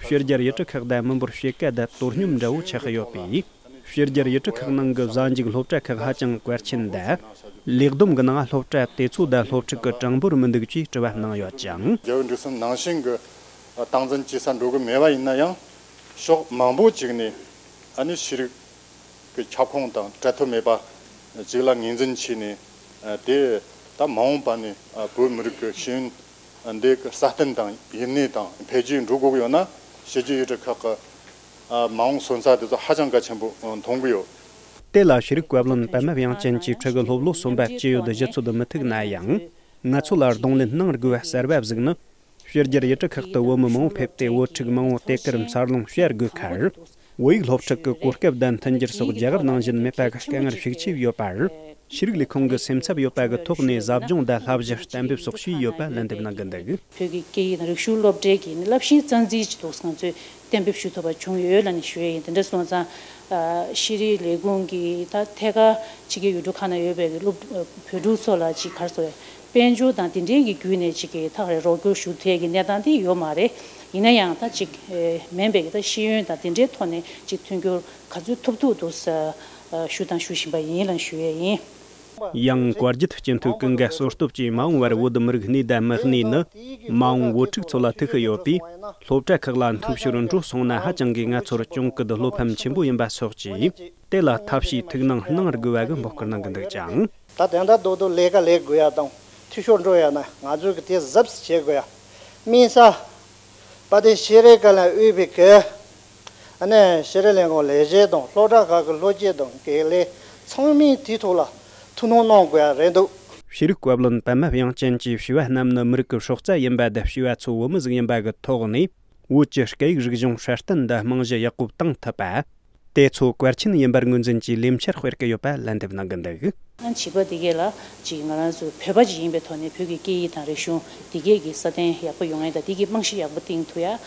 ཕྱི་རྒྱལ་ཡུལ་གྲུ་ཁག་དང་མི་འབོར་ཕྱེད་ཀ་དང་དོ་སྙོམས་འདྲ་བོ་ཆགས་ཡོད་པས། ཕྱི་རྒྱལ་ཡུལ་གྲུ་ཁག་ནང་གི་གཟའ་མཇུག་སློབ་གྲྭ་ཁག་ཧ་ཅང་གལ་ཆེན་དང་། ལས་བསྡོམས་ཀྱི་ནང་སློབ་གྲྭ་དེ་ཚོ་དང་སློབ་ཕྲུག་གི་གྲངས་འབོར་མི་འདུག་ཅེས་དྲི་བ་གནང་ཡོད་ཅིང་། རྒྱལ་བོད་འབྲེལ་ཟམ་ནང་བཞིན་གྱི་སྟངས་འཛིན་བྱེད་ས་འགྲོ་གི་མེད་པ་ཡིན་ན་ཡང་། ཕྱོགས་མང་པོ་ཅིག་ནས་ཨ་ནི་ཤེས་རིག་གི་ཁྱབ་ཁོངས་དང་བྲལ་ཐབས་མེད་པ་ཅིག་ལ་ངོས་འཛིན་བྱས་ནས། དེ་ད་མ་འོངས་པ་ནས་བོད་མི་རིགས་ཀྱི་ཤེས་ཡོན་འདི་གི་སྲ་བརྟན་དང་ཡུན་གནས་དང་འཕེལ་རྒྱས་འགྲོ་དགོས་ཀྱི་ཡོད་ན། ཕྱི་རྒྱལ་ཡུལ་གྲུ་ཁག་གི་མ་འོངས་སོན་ས་དེ་ཚོ་ཧ་ཅང་གལ་ཆེན་པོ་མཐོང་གི་ཡོད། དེ་ལ་ཤེས་རིག་བཀའ་བློན་པད་མ་དབྱངས་ཅན་གྱིས་ཕྲུ་གུ་སློབ་ལོ་གསུམ་པ་སྐྱེ་ཡོད་རྒྱུ་ཚོད་མི་ཐུག་ན་ཡང་། ང་ཚོ་ལ་གདོང་ལེན་གནང་དགོས་པ་གསར་པ་ཟིག་ནི། ཕྱི་རྒྱལ་ཡུལ་གྲུ་ཁག་ཏུ་བོད་མི་མང་པོ་ཕེབས་ཏེ་བོད་ཕྲུག་མང་པོ་དེ་གར་འཚར་ལོངས་བྱ་དགོས་ཁར། བོད་ཡིག་སློབ་ཁྲིད་ཀྱི་གོ་སྐབས་དང་མཐུན་འགྱུར་སོགས་རྒྱ་གར་ནང་བཞིན་མེད་པ་གི་དཀའ་ངལ་ཤུགས་ཆེ་ཡོད་པར། ཤེས་རིག་ལས་ཁུངས་ཀྱི་སེམས་འཚབ་ཡོད་པ་གི་ཐོག་ནས་ཟབ་སྦྱོང་དང་བསླབ་གཞི་གཏན་འབེབས་སོགས་བྱས་ཡོད་པ་ལན་འདེབས་གནང་གི་འདུག་བོད་ཀྱི་སྐད་ཡིག་དང་རིག་གཞུང་སློབ་གྲྭའི་གི་ནི་བསླབ་གཞིའི་རྩ་འཛིན་གྱི་འདུག་ང་ཚོས་གཏན་འབེབས་ཞུ་ཐུབ་པ་བྱུང་ཡོད་ལབ་ནས་ཞུ་ཡས་ཡིན། དེ་འདྲ་སོང་ཙང་། ཤེས་རིག་ལས་ཁུངས་ཀྱི་ད་ཐད་ཀར་ཕྱི་རྒྱལ་ཡུལ་གྲུ་ཁག་ན་ཡོད་པའི་གི་སློབ་བོད་ཕྲུག་ཚོ་ལ་ཅིག་ག་རེ་ཟེར་དཔལ་འབྱོར་དང་དེ་འབྲེལ་གྱི་བརྒྱུད་ནས་ཅིག་གི་ཐག་རེ་རོགས་སྐྱོར་ཞུ་ཐུབ་ཡས་ཀྱི་གནས་སྟངས་དེ་ཡོད་མ་རེད། ཡིན་ན་ཡང་ད་ཅིག་མིན་པའི་གི་ད་ཤེས་ཡོན་དང་དེ་འབྲེལ་ཐོག་ནས་ཅིག་མཐུན་འགྱུར་ག་ཚོད་ཐུབ་ཐུབ་འདུག་ཞུ་དང་ཞུ་བཞིན་པ་ཡིན་ལབ་ཞུ་ཡས་ཡིན། ཡང་བཀའ་བརྒྱུད་སྤྱི་འཐུས་ཀུན་དགའ་བསོད་སྟོབས་ཀྱིས་མ་འོངས་པར་བོད་མི་རིགས་གནས་དང་མི་གནས་ནི་མ་འོངས་བོད་ཕྲུག་ཚོ་ལ་ཐུག་གི་ཡོད་པས། སློབ་གྲྭ་ཁག་ལ་འཐུས་ཤོར་འགྲོ་སོང་ན་ཧ་ཅང་གི་ང་ཚོར་གྱོང་གུད་བློ་ཕམ་ཆེན་པོ་ཡིན་པ་སོགས་ཀྱིས། དེ་ལ་ཐབས་ཤེས་ཐུགས་སྣང་གནང་དགོས་པ་གི་འབོད་སྐུལ་གནང་གི་འདུག་ཅིང་། ད་དེ་འདྲ་རྡོག་རྡོག་ལས་ཀ་ལས་དགོས་ཡ་དང་འཐུས་ཤོར་འགྲོ་ཡ་ན་ང་ཚོས་གི་དེ་གཟབ་གཟབ་བྱེད་དགོས་ཡ། དམིགས་བསལ་དཔལ་ལྡན་ཤེས་རིག་བཀའ་བློན་དབུས་པའི་གི་ཨ་ནི་ཤེས་རིག་ལས་ཁུངས་ལས་བྱེད་དང་སློབ་གྲྭ་ཁག་གི་སློབ་སྤྱི་དང་དགེ་ལས་ཚང་མས་དེའི་ཐོག་ལ་ཐུགས་སྣང་གནང་དགོས་ཡ་རེད་འདུག་ཤེས་རིག་བཀའ་བློན་པད་མ་དབྱངས་ཅན་གྱིས་བྱིས་པ་རྣམས་ནི་མི་རིགས་ཀྱི་སྲོག་རྩ་ཡིན་པ་དང་བྱིས་པ་ཚོ་བོད་མི་ཟིག་ཡིན་པ་གི་ཐོག་ནས་བོད་ཀྱི་སྐད་ཡིག་རིག་གཞུང་སྲ་བརྟན་དང་རྨང་གཞི་ཡག་པོ་བཏིང་ཐུབ་པ། དེ་ཚོ་གལ་ཆེན་ཡིན་པར་ངོས་འཛིན་གྱིས་ལས་འཆར་སྤེལ་གྱི་ཡོད་པ་ལན་འདེབས་གནང་གི་འདུག་ཨ་བྱིས་པ་དེ་གས་ལ་ཅིག་ང་རང་ཚོ་བོད་པ་ཅིག་ཡིན་པའི་ཐོག་ནས་བོད་ཀྱི་སྐད་ཡིག་དང་རིག་གཞུང་དེ་གས་ཀྱི་སྲ་བརྟན་ཡག་པོ་ཡོང་ཡ་དང་དེ་གའི་རྨང་གཞི་ཡག་པོ་བཏིང་ཐུབ་ཡ། ཨ་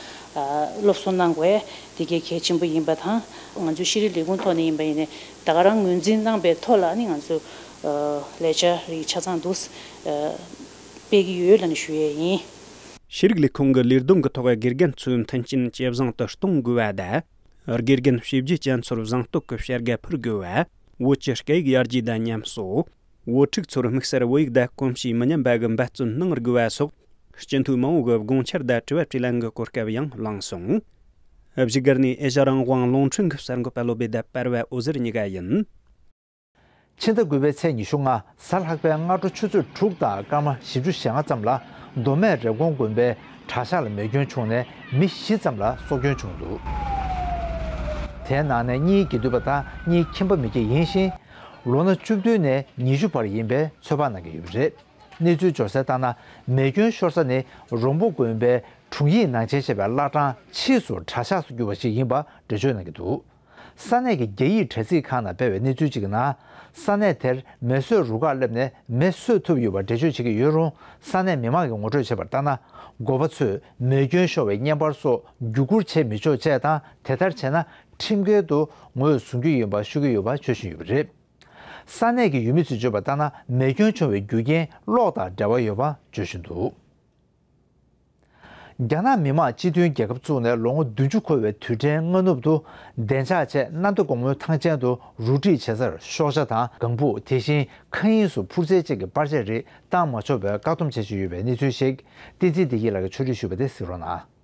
སློབ་གསོ་གནང་དགོས་དེ་གས་གལ་ཆེན་པོ་ཡིན་པ་དང་། ང་ཚོའི་ཤེས་རིག་ལས་ཁུངས་ཐོག་ནས་ཡིན་པ་ཡིན་ནའི་ད་ག་རང་ངོས་འཛིན་གནང་པའི་ཐོག་ལ་ནི་ང་ཚོ་ཨ་ལས་འཆར་རིགས་ཆ་ཚང་འདུག་ཨ་སྤེལ་གྱི་ཡོད་ལབ་ནས་ཞུ་ཡས་ཡིན། ཤེས་རིག་ལས་ཁུངས་ཀྱི་ལས་བསྡོམས་ཀྱི་ཐོག་དགེ་རྒན་ཚོའི་མཐུན་རྐྱེན་ཇེ་བཟང་དུ་གཏོང་དགོས་པ་དང་། དགེ་རྒན་བྱས་རྗེས་ཅན་ཚོར་གཟེངས་བསྟོད་ཀྱི་བྱ་དགའ་ཕུལ་དགོས་པ། བོད་ཀྱི་སྐད་ཡིག་ཡར་རྒྱས་དང་མཉམ་གསོ། བོད་ཕྲུག་ཚོར་དམིགས་བསལ་བོད་ཡིག་དང་གོམས་གཤིས་མི་ཉམས་པ་གི་འབད་བརྩོན་གནང་དགོས་པ་སོགས་སྤྱི་འཐུས་མང་བོ་གི་དགོངས་འཆར་དང་དྲི་བ་དྲིས་ལན་གྱི་གོ་སྐབས་ཡང་བླངས་སོང་། བཞུགས་སྒར་ནས་ཨེ་ཤ་ཡ་རང་དབང་རླུང་འཕྲིན་གྱི་གསར་འགོད་པ་བློ་བྷེ་དང་པར་བ་འོད་ཟེར་གཉིས་ཀ་ཡིན། ཕྱི་ཟླ་དགུ་པའི་ཚེས་ཉི་ཤུ་ལྔ་གཟའ་ལྷག་པའི་སྔ་དྲོ་ཆུ་ཚོད་དྲུག་དང་སྐར་མ་བཞི་བཅུ་ཞེ་ལྔ་ཙམ་ལ་མདོ་སྨད་རེབ་གོང་དགོན་པའི་གྲྭ་ཤག་ལ་མེ་སྐྱོན་བྱུང་ནས་མི་བཞི་ཙམ་ལ་སྲོག་སྐྱོན་བྱུང་འདུག་དེའི་ནང་ནས་གཉིས་དགེ་འདུན་པ་དང་གཉིས་ཁྱིམ་པ་མི་སྐྱ་ཡིན་ཞིང་། ལོ་ན་བཅུ་བདུན་ནས་ཉི་ཤུ་བར་ཡིན་པའི་ཚོད་དཔག་གནང་གི་ཡོད་པ་རེད། གནས་ཚུལ་འབྱོར་གསལ་ལྟར་ན། མེ་སྐྱོན་ཤོར་ས་ནི་རོང་པོ་དགོན་པའི་དྲུང་ཡིག་ནང་བཞིན་བྱས་པའི་བླ་བྲང་ཕྱིས་སུ་གྲྭ་ཤག་ཏུ་གྱུར་པ་ཞིག་ཡིན་པ་འགྲེལ་བརྗོད་གནང་གི་འདུག་ས་གནས་ཀྱི་རྒྱ་ཡིག་དྲ་ཚིགས་ཁག་ནང་སྤེལ་བའི་གནས་ཚུལ་གཅིག་གི་ནང་། ས་གནས་དེར་མེ་གསོད་རུ་ཁག་སླེབས་ནས་མེ་གསོད་ཐུབ་ཡོད་པར་འགྲེལ་བརྗོད་བྱེད་ཀྱི་ཡོད་རུང་། ས་གནས་མི་མང་གིས་ངོ་སྤྲོད་བྱས་པར་ལྟར་ན། འགོ་པ་ཚོས་མེ་སྐྱོན་ཤོར་བའི་བརྙན་པར་སོགས་བརྒྱུད་བསྐུར་བྱེད་མི་ཆོག་ཅེས་དང་། དེ་ལྟར་བྱས་ན་ཁྲིམས་འགལ་དུ་ངོས་བཟུང་རྒྱུ་ཡིན་པ་ཤོད་ཀྱི་ཡོད་པ་བརྗོད་བཞིན་ཡོད་པ་རེད། ས་གནས་ཀྱི་ཡུལ་མི་ཚོས་བརྗོད་པར་ལྟར་ན། མེ་སྐྱོན་བྱུང་བའི་རྒྱུ་རྐྱེན་གློག་དང་འབྲེལ་བ་ཡོད་པ་བརྗོད་བཞིན་འདུག། རྒྱ་ནག་མི་དམངས་སྤྱི་མཐུན་རྒྱལ་ཁབ་བཙུགས་ནས་ལོ་ངོ་བདུན་ཅུ་འཁོར་བའི་དུས་དྲན་སྔ་ནུབ་ཏུ། བདེ་འཇགས་ཆེད་གནམ་བདེ་སྒོ་མོའི་ཐང་ཆེན་དུ་རུ་སྒྲིག་བྱེད་སར་ཤོག་བྱ་དང་ལྒང་ཕུག། དེ་བཞིན་མཁའ་དབྱིངས་སུ་འཕུར་རྩལ་ཅན་གྱི་པར་ཆས་རིགས་བཏང་མ་ཆོག་པའི་བཀག་སྡོམ་བྱེད་བཞིན་ཡོད་པའི་གནས་ཚུལ་ཞིག། བསྟན་འཛིན་བདེ་སྐྱིད་ལགས་ཀྱིས་ཕྱོགས་སྒྲིག་ཞུས་པ་དེ་གཟིགས་རོགས་གནང་།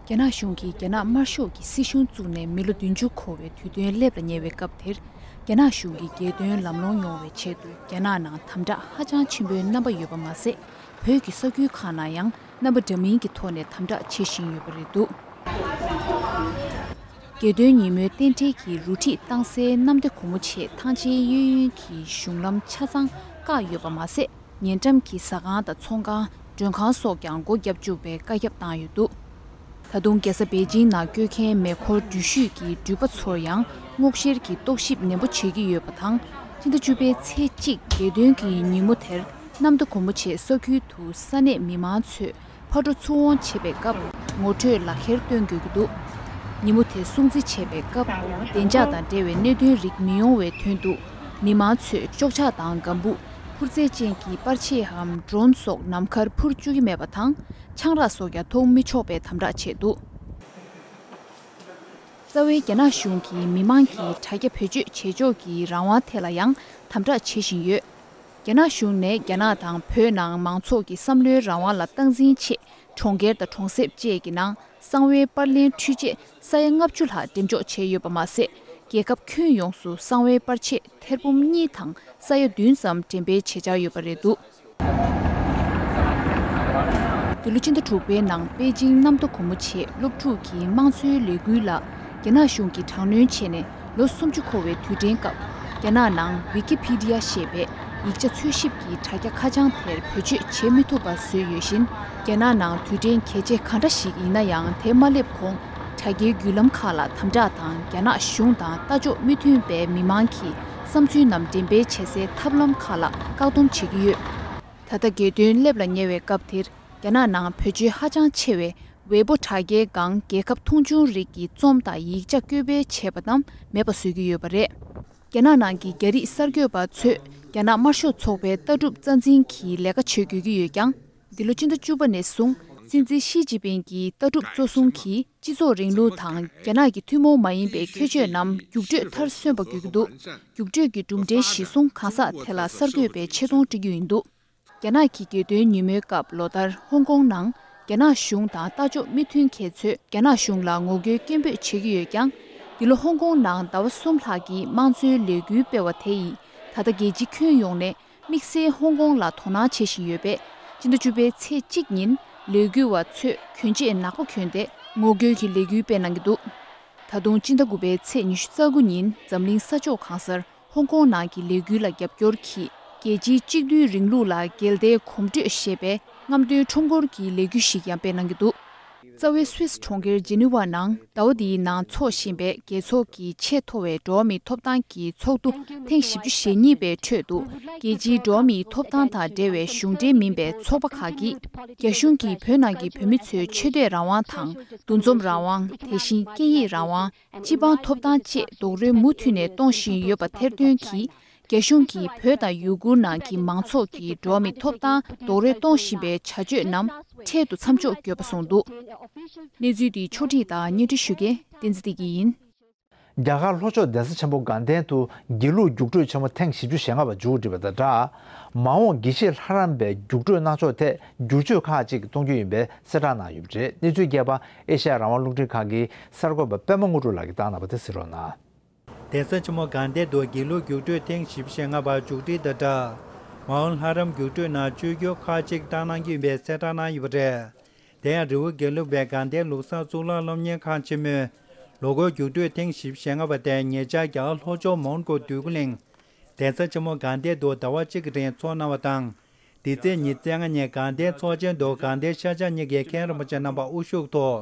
རྒྱ་ནག་གཞུང་གིས་རྒྱ་ནག་དམར་ཤོག་གི་སྲིད་གཞུང་བཙུགས་ནས་མི་ལོ་བདུན་ཅུ་འཁོར་བའི་དུས་སྟོན་སླེབས་ལ་ཉེ་བའི་སྐབས་དེར། རྒྱ་ནག་གཞུང་གིས་རྒྱལ་དོན་ལམ་ལྷོང་ཡོང་བའི་ཆེད་དུ་རྒྱ་ནག་ནང་དམ་དྲག་ཧ་ཅང་ཆེན་པོའི་རྣམ་པ་ཡོད་པ་མ་ཟད། བོད་ཀྱི་ས་ཁུལ་ཁག་ནང་ཡང་རྣམ་པ་འདྲ་མིན་གྱི་ཐོག་ནས་དམ་དྲག་བྱེད་བཞིན་ཡོད་པ་རེད་འདུག། རྒྱལ་དོན་ཉིན་མོའི་རྟེན་འབྲེལ་གྱི་རུ་སྒྲིག་བཏང་སའི་གནམ་བདེ་སྒོ་མོ་ཆེ་ཐང་ཆེན་གཡས་གཡོན་གྱི་གཞུང་ལམ་ཆ་ཚང་བཀག་ཡོད་པ་མ་ཟད། ཉེ་འགྲམ་གྱི་ཟ་ཁང་དང་ཚོང་ཁང་། མགྲོན་ཁང་སོགས་ཀྱང་སྒོ་བརྒྱབ་བཅུག་པའི་བཀའ་ཁྱབ་བཏང་ཡོད་འདུག། ད་དུང་རྒྱལ་ས་པེ་ཅིང་ནང་སྐྱོད་མཁན་མེ་འཁོར་འགྲུལ་བཞུད་ཀྱི་འགྲུལ་པ་ཚོར་ཡང་སྔོག་བཤེར་གྱི་རྟོག་ཞིབ་ནན་པོ་བྱེད་ཀྱི་ཡོད་པ་དང་། སྤྱི་ཟླ་བཅུ་པའི་ཚེས་གཅིག་རྒྱལ་སྟོན་གྱི་ཉིན་མོ་དེར་གནམ་བདེ་སྒོ་མོ་ཆེའི་ས་ཁུལ་དུ་ས་གནས་མི་མང་ཚོས་ཕར་འགྲོ་ཚུར་འོང་བྱེད་པའི་སྐབས་ངོ་སྤྲོད་ལག་ཁྱེར་སྟོན་དགོས་ཀྱི་འདུག། ཉིན་མོ་དེ་སྲུང་བརྩི་བྱེད་པའི་སྐབས་བདེ་འཇགས་དང་འབྲེལ་བའི་གནད་དོན་རིགས་མི་ཡོང་བའི་དོན་དུ། མི་མང་ཚོས་ཤོག་ཆག་དང་ལྒང་བུ། འཕུར་རྩལ་ཅན་གྱི་པར་ཆས་འམ་ཌོ་རོན་སོགས་ནམ་མཁར་འཕུར་བཅུག་གི་མེད་པ་དང་། ཆང་རག་སོགས་ཀྱང་འཐུང་མི་ཆོག་པའི་དམ་དྲག་བྱས་འདུག། རྩ་བའི་རྒྱ་ནག་གཞུང་གིས་མི་མང་གི་དྲ་རྒྱ་བེད་སྤྱོད་བྱེད་ཕྱོགས་ཀྱི་རང་དབང་ཐད་ལ་ཡང་དམ་དྲག་བྱེད་བཞིན་ཡོད། རྒྱ་ནག་གཞུང་ནས་རྒྱ་ནག་དང་བོད་ནང་མང་ཚོགས་ཀྱི་བསམ་བློའི་རང་དབང་ལ་སྟངས་འཛིན་ཆེད། གྲོང་ཁྱེར་དང་གྲོང་གསེབ་བཅས་ཀྱི་ནང་གསང་བའི་པར་ལེན་འཕྲུལ་ཆས་ས་ཡ་ལྔ་བཅུ་ལྷག་འགྲེམས་འཇོག་བྱས་ཡོད་པ་མ་ཟད། རྒྱལ་ཁབ་ཁྱོན་ཡོངས་སུ་གསང་བའི་པར་ཆས་ཐེར་འབུམ་གཉིས་དང་ས་ཡ་བདུན་ཙམ་འགྲེམས་སྤེལ་བྱེད་འཆར་ཡོད་པ་རེད་འདུག། འདི་ལོ་སྤྱི་ཟླ་དྲུག་པའི་ནང་པེ་ཅིང་གནམ་བདེ་སྒོ་མོ་ཆེའི་སློབ་ཕྲུག་གི་དམངས་གཙོའི་ལས་འགུལ་ལ་རྒྱ་ནག་གཞུང་གིས་དྲག་གནོན་བྱས་ནས། ལོ་སུམ་ཅུ་འཁོར་བའི་དུས་དྲན་སྐབས། རྒྱ་ནག་ནང་ཝི་ཀི་ཕི་ཌི་ཡ་ཞེས་པའི་ཡིག་ཆ་འཚོལ་ཞིབ་ཀྱི་དྲ་རྒྱ་ཁ་བྱང་དེར་བེད་སྤྱོད་བྱེད་མི་ཐུབ་པ་བཟོས་ཡོད་བཞིན། རྒྱ་ནག་ནང་དུས་དྲན་གལ་ཆེ་གང་འདྲ་ཞིག་ཡིན་ན་ཡང་། དེ་མ་སླེབས་གོང་དྲ་རྒྱའི་བརྒྱུད་ལམ་ཁག་ལ་དམ་དྲག་དང་། རྒྱ་ནག་གཞུང་དང་ལྟ་ཕྱོགས་མི་མཐུན་པའི་མི་མང་གི་བསམ་ཚུལ་རྣམས་འགྲེམས་སྤེལ་བྱེད་སའི་ཐབས་ལམ་ཁག་ལ་བཀག་སྡོམ་བྱེད་ཀྱི་ཡོད། ད་ལྟ་རྒྱལ་སྟོན་སླེབས་ལ་ཉེ་བའི་སྐབས་དེར། རྒྱ་ནག་ནང་བེད་སྤྱོད་ཧ་ཅང་ཆེ་བའི་ཝེ་པོ་དྲ་རྒྱའི་སྒང་རྒྱལ་ཁབ་མཐོང་ཆུང་རིགས་ཀྱི་རྩོམ་དང་ཡིག་ཆ་བཀོད་སྤེལ་བྱས་པ་རྣམས་མེད་པ་བཟོ་གི་ཡོད་པ་རེད། རྒྱ་ནག་ནང་གི་རྒྱ་རིགས་གསར་འགོད་པ་ཚོས་རྒྱ་ནག་དམར་ཤོག་ཚོགས་པའི་ལྟ་གྲུབ་རྩ་འཛིན་གྱི་ལས་ཀ་བྱེད་དགོས་ཀྱི་ཡོད་ཀྱང་། འདི་ལོ་སྤྱི་ཟླ་བཅུ་པ་ནས་བཟུང་སྲིད་འཛིན་ཞི་ཅིན་ཕིང་གི་ལྟ་གྲུབ་གཙོ་བཟུང་གིས་སྤྱི་ཚོགས་རིང་ལུགས་དང་རྒྱ་ནག་གི་ཐུན་མོང་མ་ཡིན་པའི་ཁྱད་ཆོས་རྣམས་རྒྱུགས་སྤྲོད་མཐར་སོན་པ་དགོས་ཀྱི་འདུག། རྒྱུགས་སྤྲོད་ཀྱི་གྲུབ་འབྲས་གཞིར་བཟུང་གང་ཟག་དེ་ལ་གསར་འགོད་པའི་ཆེ་མཐོང་སྤྲད་རྒྱུ་ཡིན་འདུག། རྒྱ་ནག་གི་རྒྱལ་སྟོན་ཉིན་མོའི་སྐབས་ལོ་ལྟར་ཧོང་ཀོང་ནང་རྒྱ་ནག་གཞུང་དང་ལྟ་ཕྱོགས་མི་མཐུན་མཁན་ཚོས་རྒྱ་ནག་གཞུང་ལ་ངོ་རྒོལ་སྐད་འབོད་བྱེད་ཀྱི་ཡོད་ཀྱང་། འདི་ལོ་ཧོང་ཀོང་ནང་ཟླ་བ་གསུམ་ལྷག་གི་དམངས་གཙོའི་ལས་འགུལ་སྤེལ་བ་དེ་ཡིས་ད་ལྟ་རྒྱལ་སྤྱི་ཁྱོན་ཡོངས་ནས་དམིགས་བསལ་ཧོང་ཀོང་ལ་དོ་སྣང་བྱེད་བཞིན་ཡོད་པས། སྤྱི་ཟླ་བཅུ་པའི་ཚེས་གཅིག་ཉིན་ལས་འགུལ་བ་ཚོས་གྱོན་ཆས་ནག་པོ་གྱོན་ཏེ་ངོ་རྒོལ་གྱི་ལས་འགུལ་སྤེལ་གནང་གི་འདུག། ད་དུང་སྤྱི་ཟླ་དགུ་པའི་ཚེས་ཉི་ཤུ་རྩ་དགུ་ཉིན་འཛམ་གླིང་ས་ཕྱོགས་གང་སར་ཧོང་ཀོང་ནང་གི་ལས་འགུལ་ལ་རྒྱབ་སྐྱོར་གྱིས། རྒྱལ་སྤྱིའི་གཅིག་སྡུད་རིང་ལུགས་ལ་འགལ་ཟླའི་གོམ་བགྲོད་ཞེས་པའི་རྔམ་སྟོན་ཁྲོམ་སྐོར་གྱི་ལས་འགུལ་ཞིག་ཡང་སྤེལ་གནང་གི་འདུག། རྩ་བའི་སུད་སི་གྲོང་ཁྱེར་ཇི་ནི་ཝ་ནང་ཟླ་བ་འདིའི་ནང་འཚོགས་བཞིན་པའི་རྒྱལ་ཚོགས་ཀྱི་ཆེས་མཐོ་བའི་འགྲོ་བ་མིའི་ཐོབ་ཐང་གི་ཚོགས་འདུ་ཐེངས་བཞི་བཅུ་ཞེ་གཉིས་པའི་ཁྲོད་དུ། རྒྱལ་སྤྱིའི་འགྲོ་བ་མིའི་ཐོབ་ཐང་དང་འབྲེལ་བའི་གཞུང་འབྲེལ་མིན་པའི་ཚོགས་པ་ཁག་གིས། རྒྱ་གཞུང་གིས་བོད་ནང་གི་བོད་མི་ཚོའི་ཆོས་དད་རང་དབང་དང་། འདུ་འཛོམས་རང་དབང་། དེ་བཞིན་སྐད་ཡིག་རང་དབང་། སྤྱི་འབངས་ཐོབ་ཐང་བཅས་རྡོག་རོལ་མུ་མཐུད་ནས་གཏོང་བཞིན་ཡོད་པ་ཐེར་འདོན་གྱིས། རྒྱ་གཞུང་གིས་བོད་དང་ཡུ་གུར་ནང་གི་མང་ཚོགས་ཀྱི་འགྲོ་བ་མིའི་ཐོབ་ཐང་རྡོག་རོལ་གཏོང་བཞིན་པའི་བྱ་སྤྱོད་རྣམས་འཕྲལ་དུ་མཚམས་འཇོག་དགོས་པ་གསུངས་འདུག། གནས་ཚུལ་འདི་ཕྱོགས་སྒྲིག་དང་སྙན་སྒྲོན་ཞུ་མཁན་བསྟན་འཛིན་བདེ་སྐྱིད་ཡིན། རྒྱ་གར་ལྷོ་ཕྱོགས་གདན་ས་ཆེན་པོ་དགའ་ལྡན་དུ་དགེ་ལུགས་རྒྱུགས་སྤྲོད་ཆེན་མོ་ཐེངས་བཞི་བཅུ་ཞེ་ལྔ་པ་མཇུག་བསྒྲིལ་བ་དང་སྦྲགས། མ་འོངས་དགེ་བཤེས་ལྷ་རམས་པའི་རྒྱུགས་སྤྲོད་གནང་ཕྱོགས་ཐད་བསྒྱུར་བཅོས་ཁག་ཅིག་གཏོང་རྒྱུ་ཡིན་པའི་གསལ་བསྒྲགས་གནང་ཡོད་པ་རེད། གནས་ཚུལ་རྒྱས་པ་ཨེ་ཤ་ཡ་རང་དབང་རླུང་འཕྲིན་ཁང་གི་གསར་འགོད་པ་པད་མ་དངོས་གྲུབ་ལགས་ཀྱིས་བཏང་གནང་བ་དེ་གཟིགས་རོགས་གནང་། གདན་ས་ཆེན་མོ་དགའ་ལྡན་དུ་དགེ་ལུགས་རྒྱུགས་སྤྲོད་ཐེངས་བཞི་བཅུ་ཞེ་ལྔ་པ་མཇུག་སྒྲིལ་དང་སྦྲགས། མ་འོངས་ལྷ་རམས་རྒྱུགས་སྤྲོད་ནང་བཅོས་བསྒྱུར་ཁག་ཅིག་བཏང་གནང་རྒྱུ་ཡིན་པའི་གསལ་བསྒྲགས་གནང་ཡོད་པ་རེད། དེ་ཡང་རི་བོ་དགེ་ལུགས་པའི་དགའ་ལྡན་ལུགས་བཟང་གཙུག་ལག་སློབ་གཉེར་ཁང་ཆེན་མོའི་ལོ་འཁོར་རྒྱུགས་སྤྲོད་ཐེངས་བཞི་བཅུ་ཞེ་ལྔ་པ་དེ་ཉེ་ཆར་རྒྱ་གར་ལྷོ་ཕྱོགས་མོན་གྷོ་འདོད་རྒུ་གླིང་གདན་ས་ཆེན་མོ་དགའ་ལྡན་དུ་ཟླ་བ་གཅིག་གི་རིང་འཚོགས་གནང་བ་དང་། འདི་ཚེས་ཉི་ཤུ་རྩ་ལྔ་ཉིན་དགའ་ལྡན་ཚོགས་ཆེན་དུ་དགའ་ལྡན་ཤར་བྱང་གཉིས་ཀྱི་མཁན་རིན་པོ་ཆེ་རྣམ་པ་དབུ་བཞུགས་ཐོག་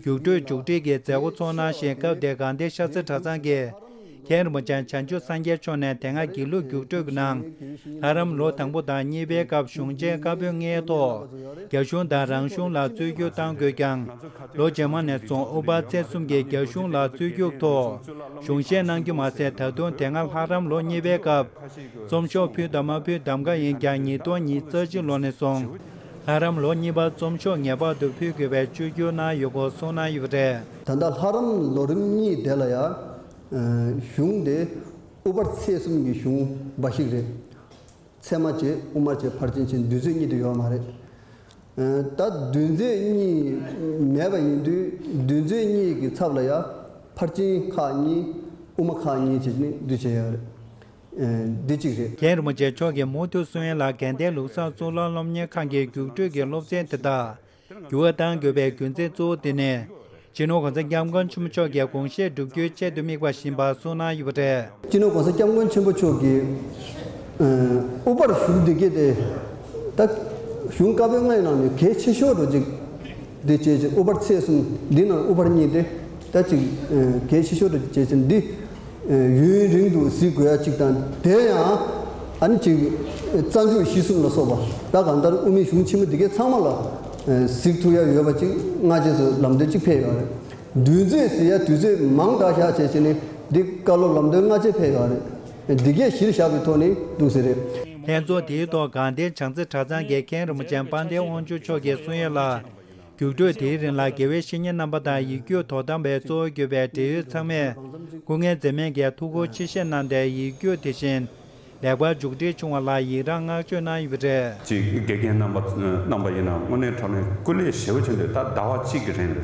རྒྱུགས་སྤྲོད་མཇུག་སྒྲིལ་གྱི་མཛད་སྒོ་ཚོགས་གནང་ཞིང་། སྐབས་དེར་དགའ་ལྡན་ཤར་རྩེ་གྲྭ་ཚང་གི་མཁན་རིན་པོ་ཆེ་བྱང་ཆུབ་སངས་རྒྱས་མཆོག་ནས་དེ་སྔ་དགེ་ལུགས་རྒྱུགས་སྤྲོད་ཀྱི་ནང་ལྷ་རམས་ལོ་དང་པོ་དང་གཉིས་པའི་སྐབས་གཞུང་ཆེན་བཀའ་པོད་ལྔའི་ཐོག་རྒྱ་གཞུང་དང་རང་གཞུང་ལ་བཙུགས་རྒྱུ་གཏང་དགོས་ཀྱང་། ལོ་རྗེས་མ་ནས་བཟུང་དབུ་ཕར་ཚད་གསུམ་གྱི་རྒྱ་གཞུང་ལ་བཙུགས་རྒྱུའི་ཐོག་གཞུང་བཞེས་གནང་རྒྱུ་མ་ཟད། ད་དུང་དེ་སྔ་ལྷ་རམས་ལོ་གཉིས་པའི་སྐབས་རྩོམ་ཤོག་ཕུལ་དང་མ་ཕུལ་གདམ་ག་ཡིན་ཀྱང་ཉིས་སྟོང་ཉི་ཤུ་རྩ་གཅིག་ལོ་ནས་བཟུང་ལྷ་རམས་ལོ་གཉིས་པར་རྩོམ་ཤོག་ངེས་པར་དུ་ཕུལ་དགོས་པའི་བཅོས་བསྒྱུར་གནང་ཡོད་སྐོར་གསུངས་གནང་ཡོད་པ་རེད། ད་ལྟ་ལྷ་རམས་ལོ་རིམ་གཉིས་དེ་ལ་ཡང་གཞུང་དེ་དབུ་ཕར་ཚད་གསུམ་གྱི་གཞུང་འབའ་ཞིག་རེད། ཚད་མ་བྱས། དབུ་མར་བྱས། ཕར་ཕྱིན་བྱས། འདུས་ཚོད་གཉིས་དེ་ཡོད་མ་རེད། ད་འདུས་ཚོད་གཉིས་མེད་པ་ཡིན་དུས། འདུས་ཚོད་གཉིས་ཀྱི་ཚབ་ལ་ཡང་ཕར་ཕྱིན་ཁག་གཉིས། དབུ་མ་ཁག་གཉིས་བྱས་ནས་འདུས་བྱས་ཡོད་རེད། འདི་གཅིག་རེད། མཁན་རིན་པོ་ཆེ་མཆོག་གིས་མུ་མཐུད་གསུང་ཡ་ལ། དགའ་ལྡན་ལུགས་བཟང་གཙུག་ལག་སློབ་གཉེར་ཁང་གི་རྒྱུགས་སྤྲོད་ཀྱི་སློབ་ཚན་དེ་དག་འགྱུར་བ་གཏང་དགོས་པའི་རྒྱུ་མཚན་གཙོ་བོ་དེ་ནི། སྤྱི་ནོར་༸གོང་ས་༸སྐྱབས་མགོན་ཆེན་པོ་མཆོག་གིས་དགོངས་བཞེས་བསྒྲུབ་རྒྱུའི་ཆེད་དུ་དམིགས་པ་བཞིན་པ་གསུངས་གནང་ཡོད་པ་རེད། སྤྱི་ནོར་༸གོང་ས་༸སྐྱབས་མགོན་ཆེན་པོ་མཆོག་གིས་ཨ་དབུ་ཕར་ཞུགས་འདི་གས་དེ་ད་གཞུང་བཀའ་པོད་ལྔའི་ནང་ནས་གལ་ཆེ་ཤོས་རུ་ཅིག་འདི་བྱས་ཅིག་དབུ་ཕར་ཚད་གསུམ་འདི་ནང་དབུ་ཕར་གཉིས་དེ་ད་ཅིག་ཨ་གལ་ཆེ་ཤོས་རུ་བྱས་ཅིག་འདི་ཡུན་རིང་དུ་གཟིགས་དགོས་ཡ་གཅིག་དང་། དེ་ཡང་ཨ་ནི་ཅིག་རྩ་འཇུག་གཞི་གསུམ་ལ་སོགས་པ། ད་གང་ལྟར་དབུ་མའི་གཞུང་ཆེན་མོ་འདི་གའི་ཚང་མ་ལ་གཟིགས་ཐུབ་ཡ་ཡོད་པ་ཅིག་སྔ་རྗེས་སུ་ལམ་སྟོན་ཅིག་ཕེབས་ཡོད་རེད། འདུས་ཚོད་ཟེར་ཡ་དུས་ཚོད་མང་དྲགས་བཞག་བྱས་བྱས་ནས་འདི་བཀའ་སློབ་ལམ་སྟོན་སྔ་རྗེས་ཕེབས་ཡོད་རེད། འདི་གས་གཞིར་བཞག་པའི་ཐོག་ནས་འདུག་ཟེར་རེད། ལྷན་ཚོགས་དེའི་ཐོག་དགའ་ལྡན་བྱང་རྩེ་གྲྭ་ཚང་གི་མཁན་རིན་པོ་ཆེ་དཔལ་ལྡན་དབང་ཕྱུག་མཆོག་གིས་གསུང་ཡ་ལ། རྒྱུགས་སྤྲོད་དེའི་རིང་ལ་དགེ་བའི་བཤེས་གཉེན་རྣམ་པ་དང་ཡིག་རྒྱུགས་དོ་དམ་པས་གཙོ་བོ་གྱུར་པའི་འབྲེལ་ཡོད་ཚང་མས་སྐུ་ངལ་འཛེམས་མེད་ཀྱིས་ཐུགས་ཁུར་ཆེ་བཞེས་གནང་སྟེ། ཡིག་རྒྱུགས་དེ་བཞིན་ལེགས་པར་མཇུག་སྒྲིལ་བྱུང་བ་ལ་ཡི་རངས་བསྔགས་བརྗོད་གནང་ཡོད་པ་རེད། ཅིག་དགེ་རྒན་རྣམ་པ་རྣམ་པ་ཡིན་ན་དངོས་གནས་དྲང་གནས་སྐུ་ལས་ཞེ་པོ་ཅིག་འདུག་ད་ཟླ་བ་གཅིག་གི་རིང་ལ་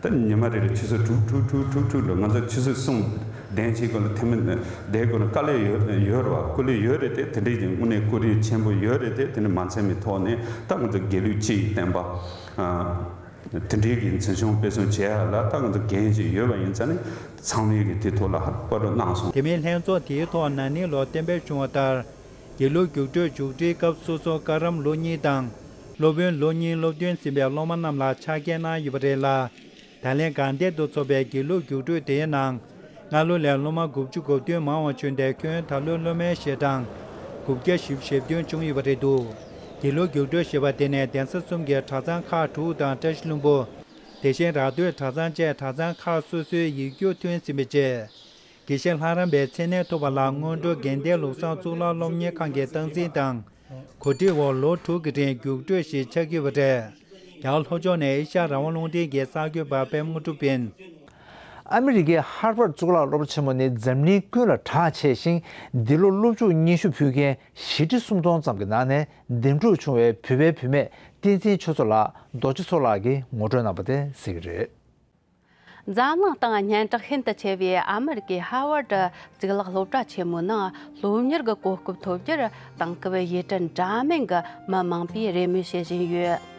ད་ཉི་མ་རེ་རེ་ཆུ་ཚོད་དྲུག་དྲུག་དྲུག་དྲུག་དྲུག་ལ། ང་ཚོ་ཆུ་ཚོད་གསུམ་གདན་གཅིག་གོ་ལ་ཐེ་མི་བསྡད་དགོས་ན་དཀའ་ལས་ཡོད་ཡོད་རེད་བ། སྐུ་ལས་ཡོད་རེད་དེ། དེ་འདྲའི་ཅིག་དངོས་གནས་སྐུ་རིམ་ཆེན་པོ་ཡོད་རེད་དེ། དེ་འདྲ་མ་ཚད་མའི་ཐོག་ནས་ད་ང་ཚོ་དགེ་ལུགས་སྤྱི་ཡི་བསྟན་པ་ཨ་དེ་འདྲའི་གི་འཛིན་སྐྱོང་སྤེལ་གསུམ་བྱེད་ཡ་ལ་ད་ང་ཚོ་འགན་ཅིག་ཡོད་པ་ཡིན་ཙང་ནས། ཚང་མས་ཀྱི་དེ་ཐོག་ལ་ཧ་བཀའ་སྒྲུབ་གནང་སོང་། དེ་མིན་ལྷན་ཚོགས་དེའི་ཐོག་ན་ནིང་ལོར་གཏན་འབེབས་བྱུང་བ་ལྟར། དགེ་ལུགས་རྒྱུགས་སྤྲོད་མཇུག་སྒྲིལ་སྐབས་སོ་སོར་བཀའ་རམས་ལོ་གཉིས་དང་། སློབ་དཔོན་ལོ་གཉིས་སློབ་ཐོན་ཟིན་པའི་སློབ་མ་རྣམས་ལ་ཕྱག་འཁྱེར་གནང་ཡོད་པ་རེད་ལ། ད་ལན་དགའ་ལྡན་དུ་འཚོགས་པའི་དགེ་ལུགས་རྒྱུགས་སྤྲོད་དེའི་ནང་། སྔ་ལོ་ལས་སློབ་མ་དགུ་བཅུ་གོ་བདུན་མང་བ་བྱོན་ཏེ། ཁྱོན་ད་ལོའི་སློབ་མའི་ཞལ་གྲངས་དགུ་བརྒྱ་བཞི་བཅུ་ཞེ་བདུན་བྱུང་ཡོད་པ་རེད་འདུག་དགེ་ལུགས་རྒྱུགས་སྤྲོད་ཞེས་པ་དེ་ནི་གདན་ས་གསུམ་གྱི་གྲྭ་ཚང་ཁག་དྲུག་དང་བཀྲ་ཤིས་ལྷུན་པོ། དེ་བཞིན་ར་སྟོད་གྲྭ་ཚང་བཅས་གྲྭ་ཚང་ཁག་སོ་སོའི་ཡིག་རྒྱུགས་ཐོན་ཟིན་པའི་རྗེས། དགེ་བཤེས་ལྷ་རམས་པའི་མཚན་གནས་ཐོབ་པ་ལ་སྔོན་འགྲོ་དགེ་ལྡན་ལུགས་བཟང་གཙུག་ལག་སློབ་གཉེར་ཁང་གི་སྟངས་འཛིན་དང་། གོ་སྒྲིག་འོག་ལོ་དྲུག་གི་རིང་རྒྱུགས་སྤྲོད་ཞིག་ཆགས་ཀྱི་ཡོད་པ་རེད། རྒྱ་གར་ལྷོ་ཕྱོགས་ནས་ཨེ་ཤ་ཡ་རང་དབང་རླུང་འཕྲིན་གྱི་གསར་འགོད་པ་པད་མ་དངོས་གྲུབ་ཡིན། ཨ་མི་རི་ཀའི་ཧར་ཝརཌ་གཙུག་ལག་སློབ་གྲྭ་ཆེན་མོ་ནི་འཛམ་གླིང་ཀུན་ལ་གྲགས་ཆེ་ཞིང་། འདི་ལོ་སློབ་ཕྲུག་སྙན་ཞུ་ཕུལ་མཁན་བཞི་ཁྲི་སུམ་སྟོང་ཙམ་གྱི་ནང་ནས་འདེམས་སྒྲུག་བྱུང་བའི་བོད་པའི་བུད་མེད་བསྟན་འཛིན་ཆོས་མཚོ་ལགས་རྡོ་རྗེ་མཚོ་ལགས་ཀྱིས་ངོ་སྤྲོད་གནང་པ་དེ་གཟིགས་ཀྱི་རེད། འཛམ་གླིང་སྟེང་སྙན་གྲགས་ཤིན་ཏུ་ཆེ་བའི་ཨ་མི་རི་ཀའི་ཧར་ཝརཌ་གཙུག་ལག་སློབ་གྲྭ་ཆེན་མོའི་ནང་སློབ་གཉེར་གྱི་གོ་སྐབས་ཐོབ་རྒྱུར་དེང་སྐབས་ཡུལ་གྲུ་འདྲ་མིན་གྱི་མི་མང་པོས་རེ་སྨོན་བྱེད་བཞིན་ཡོད།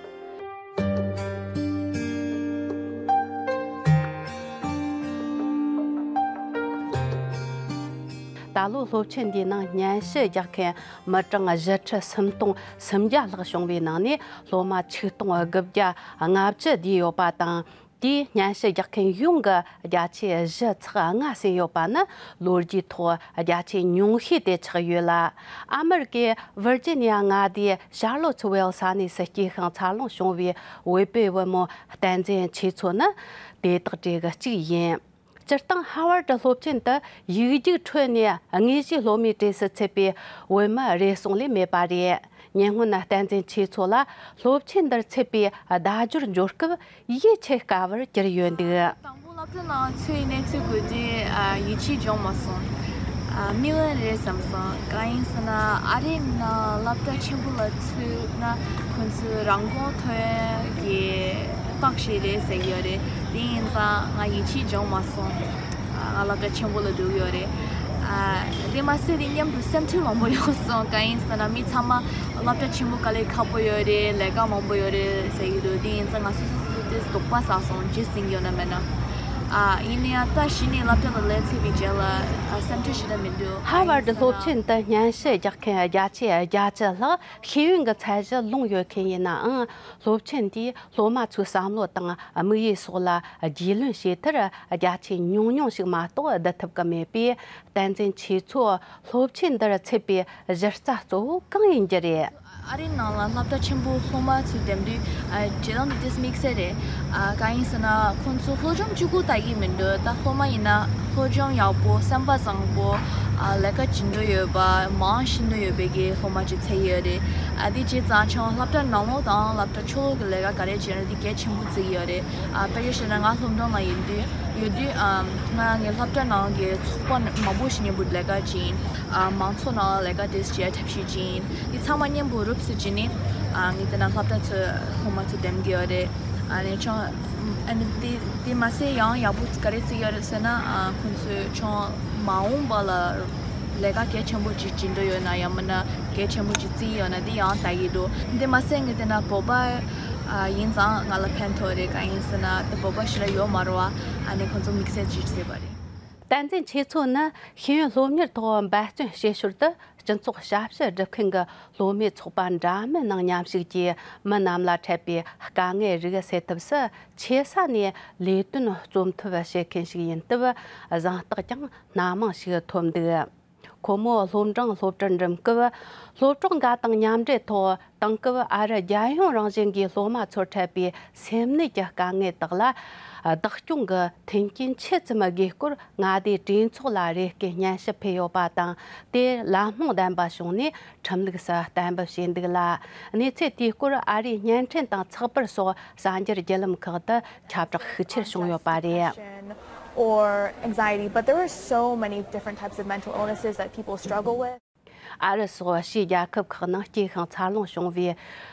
ད་ལོ་སློབ་ཆེན་འདིའི་ནང་སྙན་ཞུ་རྒྱག་མཁན་མི་གྲངས་བཞི་ཁྲི་སུམ་སྟོང་སུམ་བརྒྱ་ལྷག་བྱུང་བའི་ནང་ནས། སློབ་མ་ཆིག་སྟོང་དགུ་བརྒྱ་ལྔ་བཅུ་བསྡུས་ཡོད་པ་དང་། དེས་སྙན་ཞུ་རྒྱག་མཁན་ཡོངས་ཀྱི་བརྒྱ་ཆའི་བཞི་ཚེག་ལྔ་ཟིན་ཡོད་པ་ནི་ལོ་རྒྱུས་ཐོག་བརྒྱ་ཆའི་ཉུང་ཤོས་དེ་ཆགས་ཡོད་ལ། ཨ་མི་རི་ཀའི་ཝིར་ཇི་ནི་ཡ་མངའ་སྡེའི་ཤར་ལོ་ཚི་ཝེལ་ས་གནས་སུ་སྐྱེས་ཤིང་འཚར་ལོངས་བྱུང་བའི་བོད་པའི་བུ་མོ་བསྟན་འཛིན་ཆོས་མཚོ་ནི་དེ་དག་གྲས་ཀྱི་གཅིག་ཡིན། སྤྱིར་བཏང་ཧར་ཝར་ཌི་སློབ་ཆེན་དུ་ཡིག་རྒྱུགས་ཁྲོད་ནས་དངོས་གཞིའི་སློབ་མའི་གྲས་སུ་ཚུད་པའི་བོད་མི་རེ་ཟུང་ལས་མེད་པ་རེད། ཉེ་སྔོན་བསྟན་འཛིན་ཆོས་མཚོ་ལ་སློབ་ཆེན་འདིར་ཚུད་པའི་བརྡ་སྦྱོར་འབྱོར་སྐབས་ཡིད་ཆེས་དཀའ་བར་གྱུར་ཡོད་འདུག་དང་པོ་སློབ་གྲྭ་ནང་ཚུད་ཡིན་ནའི་ཚུད་དགོས་དུས་ཡིད་ཆེས་འབྱུང་མ་སོང་། མི་དབང་རེད་བསམ་སོང་། གང་ཡིན་ཟེར་ན་ཨ་རིའི་ནང་སློབ་གྲྭ་ཆེན་པོ་ལ་ཚུད་ན་ཁོང་ཚོས་རང་དབང་ཐོབ་ཡག་གི་རྟགས་ཤིག་རེད་ཟེར་གྱི་ཡོད་རེད། དེ་ཡིན་ཙང་ང་ཡིད་ཆེས་འབྱུང་མ་སོང་། ང་སློབ་གྲྭ་ཆེན་པོ་ལ་འགྲོ་གི་ཡོད་རེད། དེ་མ་ཟད་དེ་མཉམ་དུ་སེམས་ཁྲལ་མང་པོ་ཡོང་སོང་། གང་ཡིན་ཟེར་ན་མི་ཚང་མ་སློབ་གྲྭ་ཆེན་པོ་དཀའ་ལས་ཁག་པོ་ཡོད་རེད། ལས་ཀ་མང་པོ་ཡོད་རེད་ཟེར་གྱི་འདུག་དེ་ཡིན་ཙང་ང་སོ་སོ་སོ་སོ་དེ་དོགས་པ་ཟ་སོང་། རྗེས་ཟིན་ཡོད་ན་མེད་ན། ཨ། ཡིན་ན་ཡང་ད་གཞི་ནས་སློབ་གྲྭ་ལ་སླེབས་ཚར་བའི་རྗེས་ལ་ཨ་སེམས་ཁྲལ་ཞེ་དྲག་མི་འདུག་ཧ་ཝར་ཌི་སློབ་ཆེན་དུ་སྙན་ཞུ་རྒྱག་མཁན་བརྒྱ་ཆ་བརྒྱད་ཅུ་ལྷག་ཤེས་ཡོན་གྱི་ཚད་གཞི་ལོངས་ཡོད་མཁན་ཡིན་ནའང་། སློབ་ཆེན་དེས་སློབ་མ་ཚོའི་བསམ་བློ་དང་དམིགས་ཡུལ་སོགས་ལ་རྒྱུས་ལོན་བྱས་མཐར། བརྒྱ་ཆ་ཉུང་ཉུང་ཞིག་མ་གཏོགས་བསྡུ་ཐུབ་ཀྱི་མེད་པས། བསྟན་འཛིན་ཆོས་མཚོ་སློབ་ཆེན་འདིར་ཚུད་པའི་གཞི་རྩ་གཙོ་བོ་གང་ཡིན་རྒྱུ་རེད། ཨ་རིའི་ནང་ལ་སློབ་གྲྭ་ཆེན་པོའི་སློབ་མ་ཚོས་འདེམས་དུས། ཨ། བྱེད་སྟངས་དེ་ཏོག་ཙམ་དམིགས་བསལ་རེད། ཨ། གང་ཡིན་ཟེར་ན། ཁོང་ཚོ་སློབ་སྦྱོང་གཅིག་པུ་ལྟ་གི་མི་འདུག་ད་སློབ་མ་ཡིན་ན་སློབ་སྦྱོང་ཡག་པོ། སེམས་པ་བཟང་པོ། ཨ། ལས་ཀ་བྱེད་འདོད་ཡོད་པ། མང་ཤེས་འདོད་ཡོད་པའི་གི་སློབ་མ་ཅིག་ཚོད་ཡོད་རེད། ཨ། དེ་བྱས་ཙང་ཆང་སློབ་གྲྭ་ནང་ལོགས་དང་སློབ་གྲྭ་ཕྱོགས་ལོགས་ཀྱི་ལས་ཀ་ག་རེ་བྱེད་ན་དེ་གལ་ཆེན་པོ་བརྩི་གི་ཡོད་རེད། ཨ། དཔེར་བརྗོད་བྱས་ན་ང་སློབ་གྲྭ་ནང་ཡིན་དུས། ཡོད་དུས། ཨ། ང་ངའི་སློབ་གྲྭ་ནང་གི་ཚོགས་པ་མང་པོ་ཞིག་མཉམ་པོ་ལས་ཀ་བྱེད་ཡིན། ཨ། མང་ཚོགས་ནང་ལས་ཀ་དེ་བྱེད་ཐབས་ཤེས་བྱེད་ཡིན། འདི་ཚང་མ་མཉམ་པོ་རུབ་སུ་བྱས་ནས། ཨ། ངས་དེ་ན་སློབ་གྲྭ་ཚོའི་སློབ་མ་ཚོ་འདེམས་ཀྱི་ཡོད་རེད། ཨ་ནི་ཆང་། ཨ་ནི་དེ་དེ་མ་ཟད་ཡང་ཡག་པོ་ག་རེ་བརྩི་ཡོད་རེད་ཟེར་ན། ཨ། ཁོང་ཚོས་ཆང་མ་འོངས་པ་ལ་ལས་ཀ་གལ་ཆེན་པོ་ཅིག་བྱེད་འདོད་ཡོད་ན། ཡང་མིན་ན་གལ་ཆེན་པོ་ཅིག་བརྩི་ཡོད་ན་དེ་ཡང་ལྟ་གི་འདུག་དེ་མ་ཟད་ངས་དེ་ན་བོད་པ་ཨ་ཡིན་ཙང་ང་ལ་ཕན་ཐོགས་རེད། གང་ཡིན་ཟེར་ན་ད་བོད་པ་ཞིག་ལ་ཡོད་མ་རེད་བ། ཨ་ནི་ཁོང་ཚོ་དམིགས་བསལ་ཅིག་བརྩིས་པ་རེད། བསྟན་འཛིན་ཆོས་མཚོ་ནི་ཤེས་ཡོན་སློབ་གཉེར་ཐོག་འབད་བརྩོན་བྱེད་ཞོར་དུ། སྤྱི་ཚོགས་ཞབས་ཞུ་སྒྲུབ་མཁན་གྱི་སློབ་མའི་ཚོགས་པ་འདྲ་མིན་ནང་མཉམ་ཞུགས་ཀྱིས། མི་རྣམས་ལ་འཕྲད་པའི་དཀའ་ངལ་རིགས་སེལ་ཐབས་སུ། ཆེ་ས་ནས་ལས་དོན་རྩོམ་ཐབས་བྱེད་མཁན་ཞིག་ཡིན་སྟབས། གཟེངས་རྟགས་ཀྱང་སྣ་མང་ཞིག་ཐོབ་འདུག་ཁོ་མོ་སློབ་འབྲིང་སློབ་གྲྭར་འགྲིམ་སྐབས། སློབ་གྲོགས་འགའ་དང་མཉམ་འབྲེལ་ཐོག་དེང་སྐབས་ཨ་རི་རྒྱལ་ཡོངས་རང་བཞིན་གྱི་སློབ་མ་ཚོར་འཕྲད་པའི་སེམས་ནད་ཀྱི་དཀའ་ངལ་དག་ལ་བདག་སྐྱོང་གི་མཐུན་རྐྱེན་ཆེ་ཙམ་དགོས་སྐོར་མངའ་སྡེའི་གྲོས་ཚོགས་ལ་རེ་སྐུལ་སྙན་ཞུ་ཕུལ་ཡོད་པ་དང་། དེར་ལམ་ལྷོང་ལྡན་པ་བྱུང་ནས་ཁྲིམས་ལུགས་སུ་གཏན་འབེབས་བྱས་འདུག་ལ། གནས་ཚུལ་དེའི་སྐོར་ཨ་རིའི་བརྙན་འཕྲིན་དང་ཚགས་པར་སོགས་གསར་འགྱུར་བརྒྱུད་ལམ་ཁག་ཏུ་ཁྱབ་བསྒྲགས་ཤུགས་ཆེར་བྱུང་ཡོད་པ་རེད། Or anxiety, but there were so many different types of mental illnesses that people struggle with. ཨ་རི་སོགས་ཕྱིའི་རྒྱལ་ཁབ་ཁག་ནང་སྐྱེས་ཤིང་འཚར་ལོངས་བྱུང་བའི་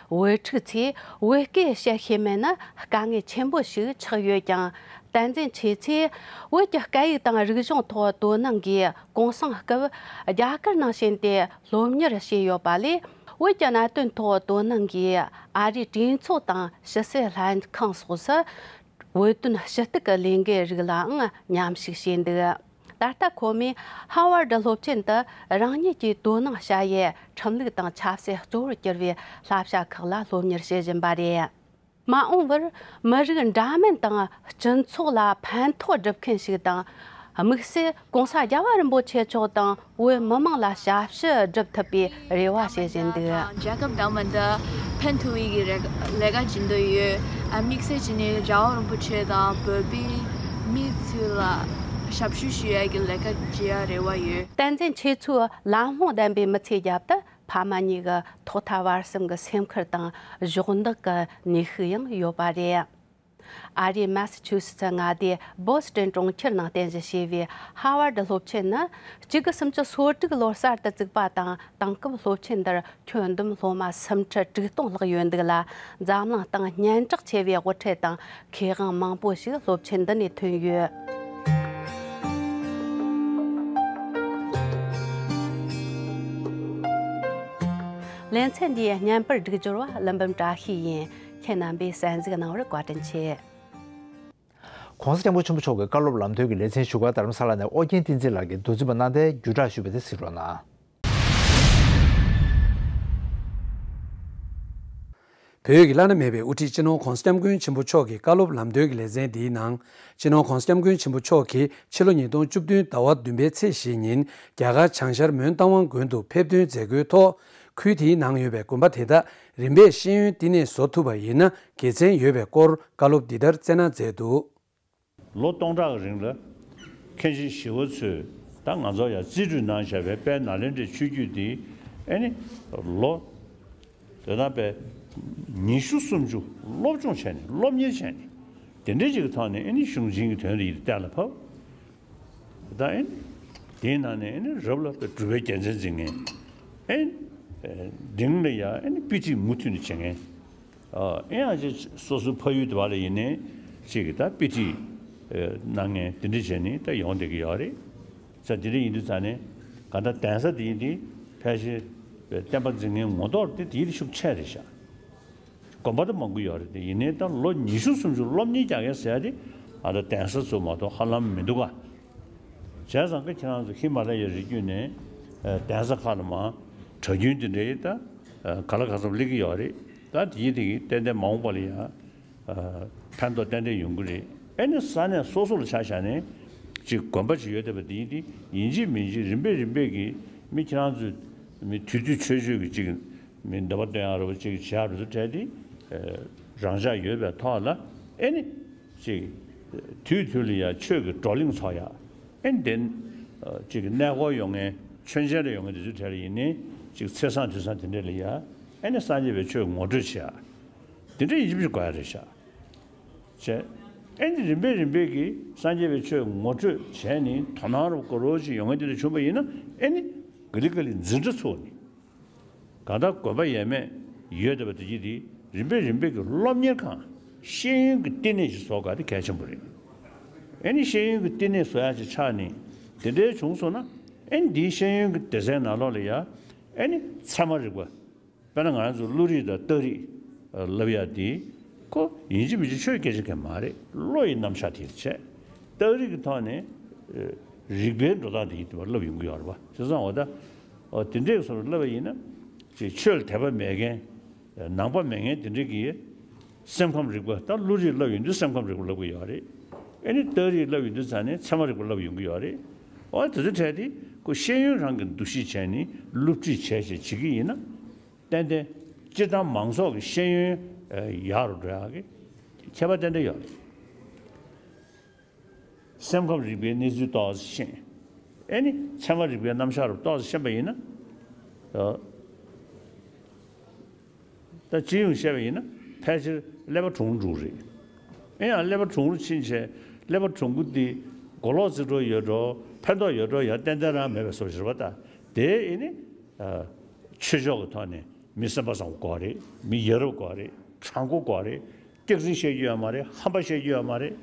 བུ་ཕྲུག་ཚོས་བོད་སྐད་བཤད་ཤེས་མེད་ནི་དཀའ་ངལ་ཆེན་པོ་ཞིག་ཆགས་ཡོད་ཀྱང་། བསྟན་འཛིན་ཆོས་མཚོས་བོད་ཀྱི་སྐད་ཡིག་དང་རིག་གཞུང་ཐོག་དོ་སྣང་གིས་གུང་སེང་སྐབས་རྒྱ་གར་ནང་ཕྱིན་ཏེ་སློབ་གཉེར་བྱས་ཡོད་པ་ལས། བོད་ཀྱི་གནད་དོན་ཐོག་དོ་སྣང་གིས་ཨ་རིའི་གྲོས་ཚོགས་དང་ཕྱི་སྲིད་ལྷན་ཁང་སོགས་སུ། བོད་དོན་ཞུ་གཏུག་གི་ལས་འགུལ་རིགས་ལའང་མཉམ་ཞུགས་བྱས་འདུག་ད་ལྟ་ཁོ་མོས་ཧ་ཝར་ཌི་སློབ་ཆེན་དུ་རང་ཉིད་ཀྱི་དོ་སྣང་བྱ་ཡུལ་ཁྲིམས་ལུགས་དང་ཆབ་སྲིད་གཙོ་བོར་གྱུར་བའི་བསླབ་བྱ་ཁག་ལ་སློབ་གཉེར་བྱེད་བཞིན་པ་རེད། མ་འོངས་པར་མི་རིགས་འདྲ་མིན་དང་སྤྱི་ཚོགས་ལ་ཕན་ཐོགས་སྒྲུབ་མཁན་ཞིག་དང་། དམིགས་བསལ་༸གོང་ས་༸རྒྱལ་བ་རིན་པོ་ཆེ་མཆོག་དང་བོད་མི་དམངས་ལ་ཞབས་ཞུ་སྒྲུབ་ཐུབ་པའི་རེ་བ་བྱེད་བཞིན་འདུག་རྒྱལ་ཁབ་འདྲ་མིན་དུ་ཕན་ཐོགས་པའི་གི་རེ་ལས་ཀ་བྱེད་འདོད་ཡོད། ཨ། དམིགས་བསལ་བྱས་ནས་རྒྱལ་བ་རིན་པོ་ཆེ་དང་བོད་པའི་མི་ཚོ་ལ་ཞབས་ཞུ་ཞུ་ཡ་གི་ལས་ཀ་བྱེད་ཡ་རེ་བ་ཡོད། བསྟན་འཛིན་ཆོས་མཚོས་ལམ་ལྷོང་ལྡན་པའི་མི་ཚེའི་རྒྱབ་ཏུ་ཕ་མ་གཉིས་ཀྱི་ཐོག་མཐའ་བར་གསུམ་གྱི་སེམས་ཁུར་དང་གཞོགས་འདེགས་ཀྱི་ནུས་ཤུགས་ཡང་ཡོད་པ་རེད། ཨ་རིའི་མ་སི་ཆུ་སི་ཚི་མངའ་སྡེའི་བོ་སི་ཊོན་གྲོང་ཁྱེར་ནང་རྟེན་གཞི་བྱས་པའི་ཧ་ཝར་ཌི་སློབ་ཆེན་ནི་གཅིག་དགུ་སུམ་ཅུ་སོ་དྲུག་ལོར་གསར་དུ་བཙུགས་པ་དང་། དེང་སྐབས་སློབ་ཆེན་འདིར་ཁྱོན་བསྡོམས་སློབ་མ་སུམ་ཁྲི་དྲུག་སྟོང་ལྷག་ཡོད་འདུག་ལ། འཛམ་གླིང་སྟེང་སྙན་གྲགས་ཆེ་བའི་དབུ་ཁྲིད་དང་མཁས་དབང་མང་པོ་ཞིག་སློབ་ཆེན་འདི་ནས་ཐོན་ཡོད། ལེ་ཚན་འདིའི་བརྙན་པར་སྒྲིག་སྦྱོར་བ་ཀླུ་འབུམ་བཀྲ་ཤིས་ཡིན། ཁྱེད་རྣམ་པས་གསན་གཟིགས་གནང་བར་བཀའ་དྲིན་ཆེ། ྋགོང་ས་ྋསྐྱབས་མགོན་ཆེན་པོ་མཆོག་གི་བཀའ་སློབ་ལམ་སྟོན་གྱི་ལེ་ཚན་བཞུགས་སྒར་རྡ་རམ་ས་ལ་ནས་ཨོ་རྒྱན་བསྟན་འཛིན་ལགས་ཀྱིས་མདོ་འཛིན་པ་རྣམ་ཐར་བརྒྱུད་བསྒྲགས་ཞུས་པ་དེ་གཟིགས་རོགས་གནང་། བོད་ཀྱི་བླ་ན་མེད་པའི་དབུ་ཁྲིད་སྤྱི་ནོར་ྋགོང་ས་ྋསྐྱབས་མགོན་ཆེན་པོ་མཆོག་གི་བཀའ་སློབ་ལམ་སྟོན་གྱི་ལེ་ཚན་འདིའི་ནང་། སྤྱི་ནོར་ྋགོང་ས་ྋསྐྱབས་མགོན་ཆེན་པོ་མཆོག་གིས་ཕྱི་ལོ་ཉིས་སྟོང་བཅུ་བདུན་ཟླ་བ་བདུན་པའི་ཚེས་བཞི་ཉིན་རྒྱ་གར་བྱང་ཤར་མོན་རྟ་དབང་དགོན་དུ་ཕེབས་ཐོན་མཛད་སྒོའི་ཐོག་ཁུལ་དེའི་ནང་ཡོད་པའི་དགོན་པ་དེ་དག་རིམ་པས་ཤེས་ཡོན་བསྟི་གནས་བཟོ་ཐུབ་པ་ཡིན་ན་དགེ་མཚན་ཡོད་པའི་སྐོར་བཀའ་སློབ་འདི་ལྟར་སྩལ་གནང་མཛད་འདུག་ལོ་སྟོང་ཕྲག་གི་རིང་ལ་མཁན་ཆེན་ཞི་བ་འཚོས་ད་ང་ཚོ་ཡང་རྩིས་སྤྲོད་གནང་བཞག་པའི་དཔལ་ནཱ་ལེནྡྲའི་ཆོས་བརྒྱུད་འདི་ཨེ་ནི་ལོ་དེ་དག་པའི་ཉི་ཤུ་སུམ་ཅུ་སློབ་སྦྱོང་བྱས་ནས་སློབ་གཉེར་བྱས་ནས་དེ་འདྲའི་ཅིག་གི་ཐོག་ནས་ཨེ་ནི་གཞུང་ཆེན་གྱི་དོན་དུ་ཡིད་གཏན་ལ་ཕབ། ད་ཨེ་ནི་དེའི་ནང་ནས་ཨེ་ནི་རབ་ལ་སྒྲུབ་པའི་རྒྱལ་མཚན་འཛིན་མཁན། ཨེ་ནི་འབྲིང་ལ་ཡང་ཨེ་ནི་དཔེ་ཁྲིད་མུ་མཐུད་ནས་བྱེད་མཁན། ཨེ་ཡང་ཅིག་སོ་སོའི་ཕ་ཡུལ་དུ་བ་ལ་ཡིན་ནའི་ཅིག་གི་ད་དཔེ་ཁྲིད་གནང་མཁན་དེ་འདྲ་བྱས་ནས་ད་ཡོང་བསྡད་ཀྱི་ཡོད་རེད། ས་དེ་འདྲ་ཡིན་དུས་ཙང་ནས་ག་ད་གདན་ས་དེ་ཡིན་དེ་ཕལ་ཆེར་བསྟན་པ་འཛིན་མཁན་ངོ་ཐོག་དེ་དེ་ཡིན་ཤུགས་ཆེ་རེད་ཤག་དགོན་པ་དུ་མང་པོ་ཡོད་རེད་དེ་ཡིན་ནའི་ད་ལོ་ཉི་ཤུ་སུམ་ཅུ་སློབ་གཉེར་རྒྱག་མཁན་ཟེར་ཡ་དེ་ ཨ་ད་གདན་ས་ཚོ་མ་གཏོགས་ཧ་ལམ་མི་འདུག་ག་བྱས་ཙང་ཀ་ཁྱེད་རང་ཚོ་ཧི་མ་ལ་ཡའི་རི་རྒྱུད་ནས་ཨ་གདན་ས་ཁག་ལ་མར་གྲྭ་རྒྱུན་དེ་འདྲའི་ད་ཨ་ག་ལ་ག་ཚོད་སླེབས་ཀྱི་ཡོད་རེད། ད་དེ་ཡི་དེ་གི་ཏན་ཏན་མ་འོངས་པ་ལ་ཡ་ཨ་ཕན་ཐོགས་ཏན་ཏན་ཡོང་གི་རེད། ཨེ་ནི་ས་གནས་སོ་སོ་ལ་ཆ་བཞག་ནས་ཅིག་དགོན་པ་ཅིག་ཡོད་བསྡད་པ་དེ་ཡིན་དེ་ཡིན་གཅིག་མིན་གཅིག་རིམ་པས་རིམ་པས་ཀྱི་མི་ཁྱེད་རང་ཚོས་མི་དུས་དུས་ཆོས་ཆོས་ཀྱི་ཅིག་མི་འདོད་པ་སྟོན་ཡག་རེད་པ་ཅིག་བྱེད་ཡག་རེད་ཚོ་བྲལ་ཏེ་རང་འཇགས་ཡོད་པའི་ཐོག་ལ་ཨེ་ནི་ཅིག་དུས་དུས་ལ་ཡ་ཆོས་ཀྱི་བགྲོ་གླེང་ཚོགས་ཡག་ཨེ་ནི་དེ་ཅིག་གནས་སྐོར་ཡོང་མཁན་མཆོད་མཇལ་ལ་ཡོང་མཁན་དེ་ཚོ་གྲས་ལ་ཡིན་ནའི་ཅིག་ཚེས་བཟང་དུས་བཟང་དེ་འདྲས་ལ་ཡ་ཨེ་ནི་སངས་རྒྱས་པའི་ཆོས་ངོ་སྤྲོད་བྱེད་ཡག་དེ་འདྲས་ཡིན་གཅིག་མིན་གཅིག་དགོས་ཡག་རེད་ཤག་བྱས། ཨེ་འདི་རིམ་པས་རིམ་པས་ཀྱིས་སངས་རྒྱས་པའི་ཆོས་ངོ་སྤྲོད་བྱས་ནས་དོ་སྣང་རུ་དགོས་རོགས་ཅིག་ཡོང་མཁན་དེ་འདྲ་བྱུང་བ་ཡིན་ན་ཨེ་ནི་ག་ལེ་ག་ལེ་འཛིན་གྲྭ་ཚུགས་ནས་གང་ལྟར་དགོན་པ་ཡས་མས་ཡོད་བསྡད་པ་དེ་གྱིས་དེ་རིམ་པས་རིམ་པས་ཀྱིས་སློབ་གཉེར་ཁང་ཤེས་ཡོན་གྱི་བསྟི་གནས་ཤིག་བཟོ་དགོས་དེ་གལ་ཆེན་པོ་རེད། ཨེ་ནི་ཤེས་ཡོན་གྱི་བསྟི་གནས་བཟོ་ཡག་ཅིག་ཆགས་ནས་དེ་འདྲའི་བྱུང་སོང་ན་ཨེ་ནི་འདིའི་ཤེས་ཡོན་གྱི་སྡེ་ཚན་ནང་ལོགས་ལ་ཡ་ཨེ་ནི་ཚད་མ་རིག་པ། དཔེར་ན་ང་རང་ཚོ་བློ་རིག་དང་རྟགས་རིགས་ལབ་ཡག་དེ་ཁོ་ཡིན་གཅིག་མིན་གཅིག་ཆོས་སྐད་ཆ་གང་མ་རེད། བློ་ཡི་རྣམ་གཞག་དེ་བྱས། རྟགས་རིགས་ཀྱི་ཐོག་ནས་རིག་པའི་འགྲོ་སྟངས་དེ་ཡིན་དུས་བློ་ཡོང་གི་ཡོད་རེད་པ། བྱས་ཙང་འོ་ད་དེ་འདྲས་སོར་ལབ་པ་ཡིན་ན་ཅིག་ཆོས་ལ་དད་པ་མེད་མཁན་ནང་པ་མེད་མཁན་དེ་འདྲས་ཀྱིས་སེམས་ཁམས་རིག་པ་ད་བློ་རིག་ལབ་ཡོང་དུས་སེམས་ཁམས་རིག་པ་ལབ་ཀྱི་ཡོད་རེད། ཨེ་ནི་རྟགས་རིགས་ལབ་ཡོང་དུས་ཙང་ནས་ཚད་མ་རིག་པ་ལབ་ཡོང་གི་ཡོད་རེད། འོ་དེ་ཚོ་གྲས་དེ་ཁོ་ཤེས་ཡོན་རང་གི་འདུ་ཤེས་བྱས་ནས་སློབ་ཁྲིད་བྱས་བྱས་བྱེད་ཀྱི་ཡིན་ན། ཏན་ཏན་སྤྱིར་བཏང་མང་ཚོགས་ཀྱི་ཤེས་ཡོན་ཡག་རུ་འགྲོ་ཡག་གི་ཁྱད་པར་ཏན་ཏན་ཡོད་རེད། སེམས་ཁམས་རིག་པའི་གནས་ཚུལ་ཏོག་ཙམ་ཤེས། ཨེ་ནི་ཚད་མ་རིག་པའི་རྣམ་གཞག་རུ་ཏོག་ཙམ་ཤེས་པ་ཡིན་ན། ད་སྤྱི་ཡོངས་བཤད་པ་ཡིན་ན་ཕལ་ཆེར་ཀླད་པ་གྲུང་རུ་འགྲོ་གི་རེད། ཨེ་ཡང་ཀླད་པ་གྲུང་རུ་ཕྱིན་བྱས་ཀླད་པ་གྲུང་པོ་འདི་གོ་ལོག་རྩིས་འགྲོ་ཡོད་འགྲོ་ཕན་ཐོགས་ཡོད་འགྲོ་ཡང་ཏན་ཏན་རང་མེད་པའི་བཟོ་ཞིག་རེད་པ། ད་དེ་ཨེ་ནི། ཆོས་ཕྱོགས་ཀྱི་ཐོག་ནས་མི་སེམས་པ་བཟང་པོ་དགོས་རེད། མི་ཡ་རབས་དགོས་རེད། དྲང་པོ་དགོས་རེད། སྐྱག་རྫུན་བཤད་རྒྱུ་ཡོད་མ་རེད། ཧམ་པ་བཤད་རྒྱུ་ཡོད་མ་རེད།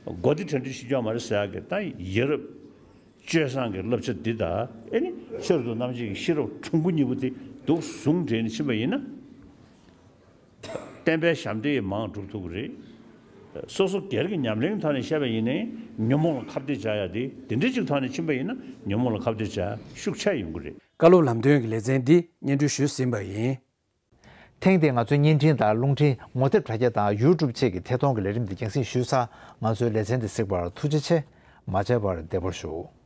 མགོ་བདེ་དྲན་འཕྲུལ་བཤད་རྒྱུ་ཡོད་མ་རེད་ཟེར་ཡག་གི་ད་ཡ་རབས་སྤྱོད་བཟང་གི་བསླབ་བྱ་འདི་དང་ཨེ་ནི་ཆོས་རབ་ཏུ་རྣམ་འབྱེད་ཀྱི་ཤེས་རབ་གྲུང་པོ་གཉིས་པོ་དེ་འདུག་ཟུང་འབྲེལ་ནས་ཕྱིན་པ་ཡིན་ན། བསྟན་པའི་ཞབས་འདེགས་མང་སྒྲུབ་ཐུབ་ཀྱི་རེད། སོ་སོ་སྒེར་གྱི་ཉམས་ལེན་ཐོག་ནས་བཤད་པ་ཡིན་ནའི་ཉོན་མོངས་ལ་ཁ་གཏད་བྱ་ཡ་དེ་དེ་འདྲའི་ཅིག་ཐོག་ནས་ཕྱིན་པ་ཡིན་ན་ཉོན་མོངས་ལ་ཁ་གཏད་བྱ་ཡ་ཤུགས་ཆེ་ཡོང་གི་རེད། བཀའ་སློབ་ལམ་སྟོན་གྱི་ལེ་ཚན་འདི་སྙན་སྒྲོན་ཞུས་ཟིན་པ་ཡིན། ཐེངས་འདིར་ང་ཚོའི་བརྙན་འཕྲིན་དང་རླུང་འཕྲིན་ངོ་དེབ་དྲ་རྒྱ་དང་ཡུ་ཊུབ་བཅས་ཀྱི་ཐད་གཏོང་གི་ལས་རིམ་འདི་རྒྱང་སྲིང་ཞུས་ཚར། ང་ཚོའི་ལེ་ཚན་འདི་གཟིགས་པར་ཐུགས་རྗེ་ཆེ། མ་མཇལ་བར་བདེ་པོར་བཞུགས།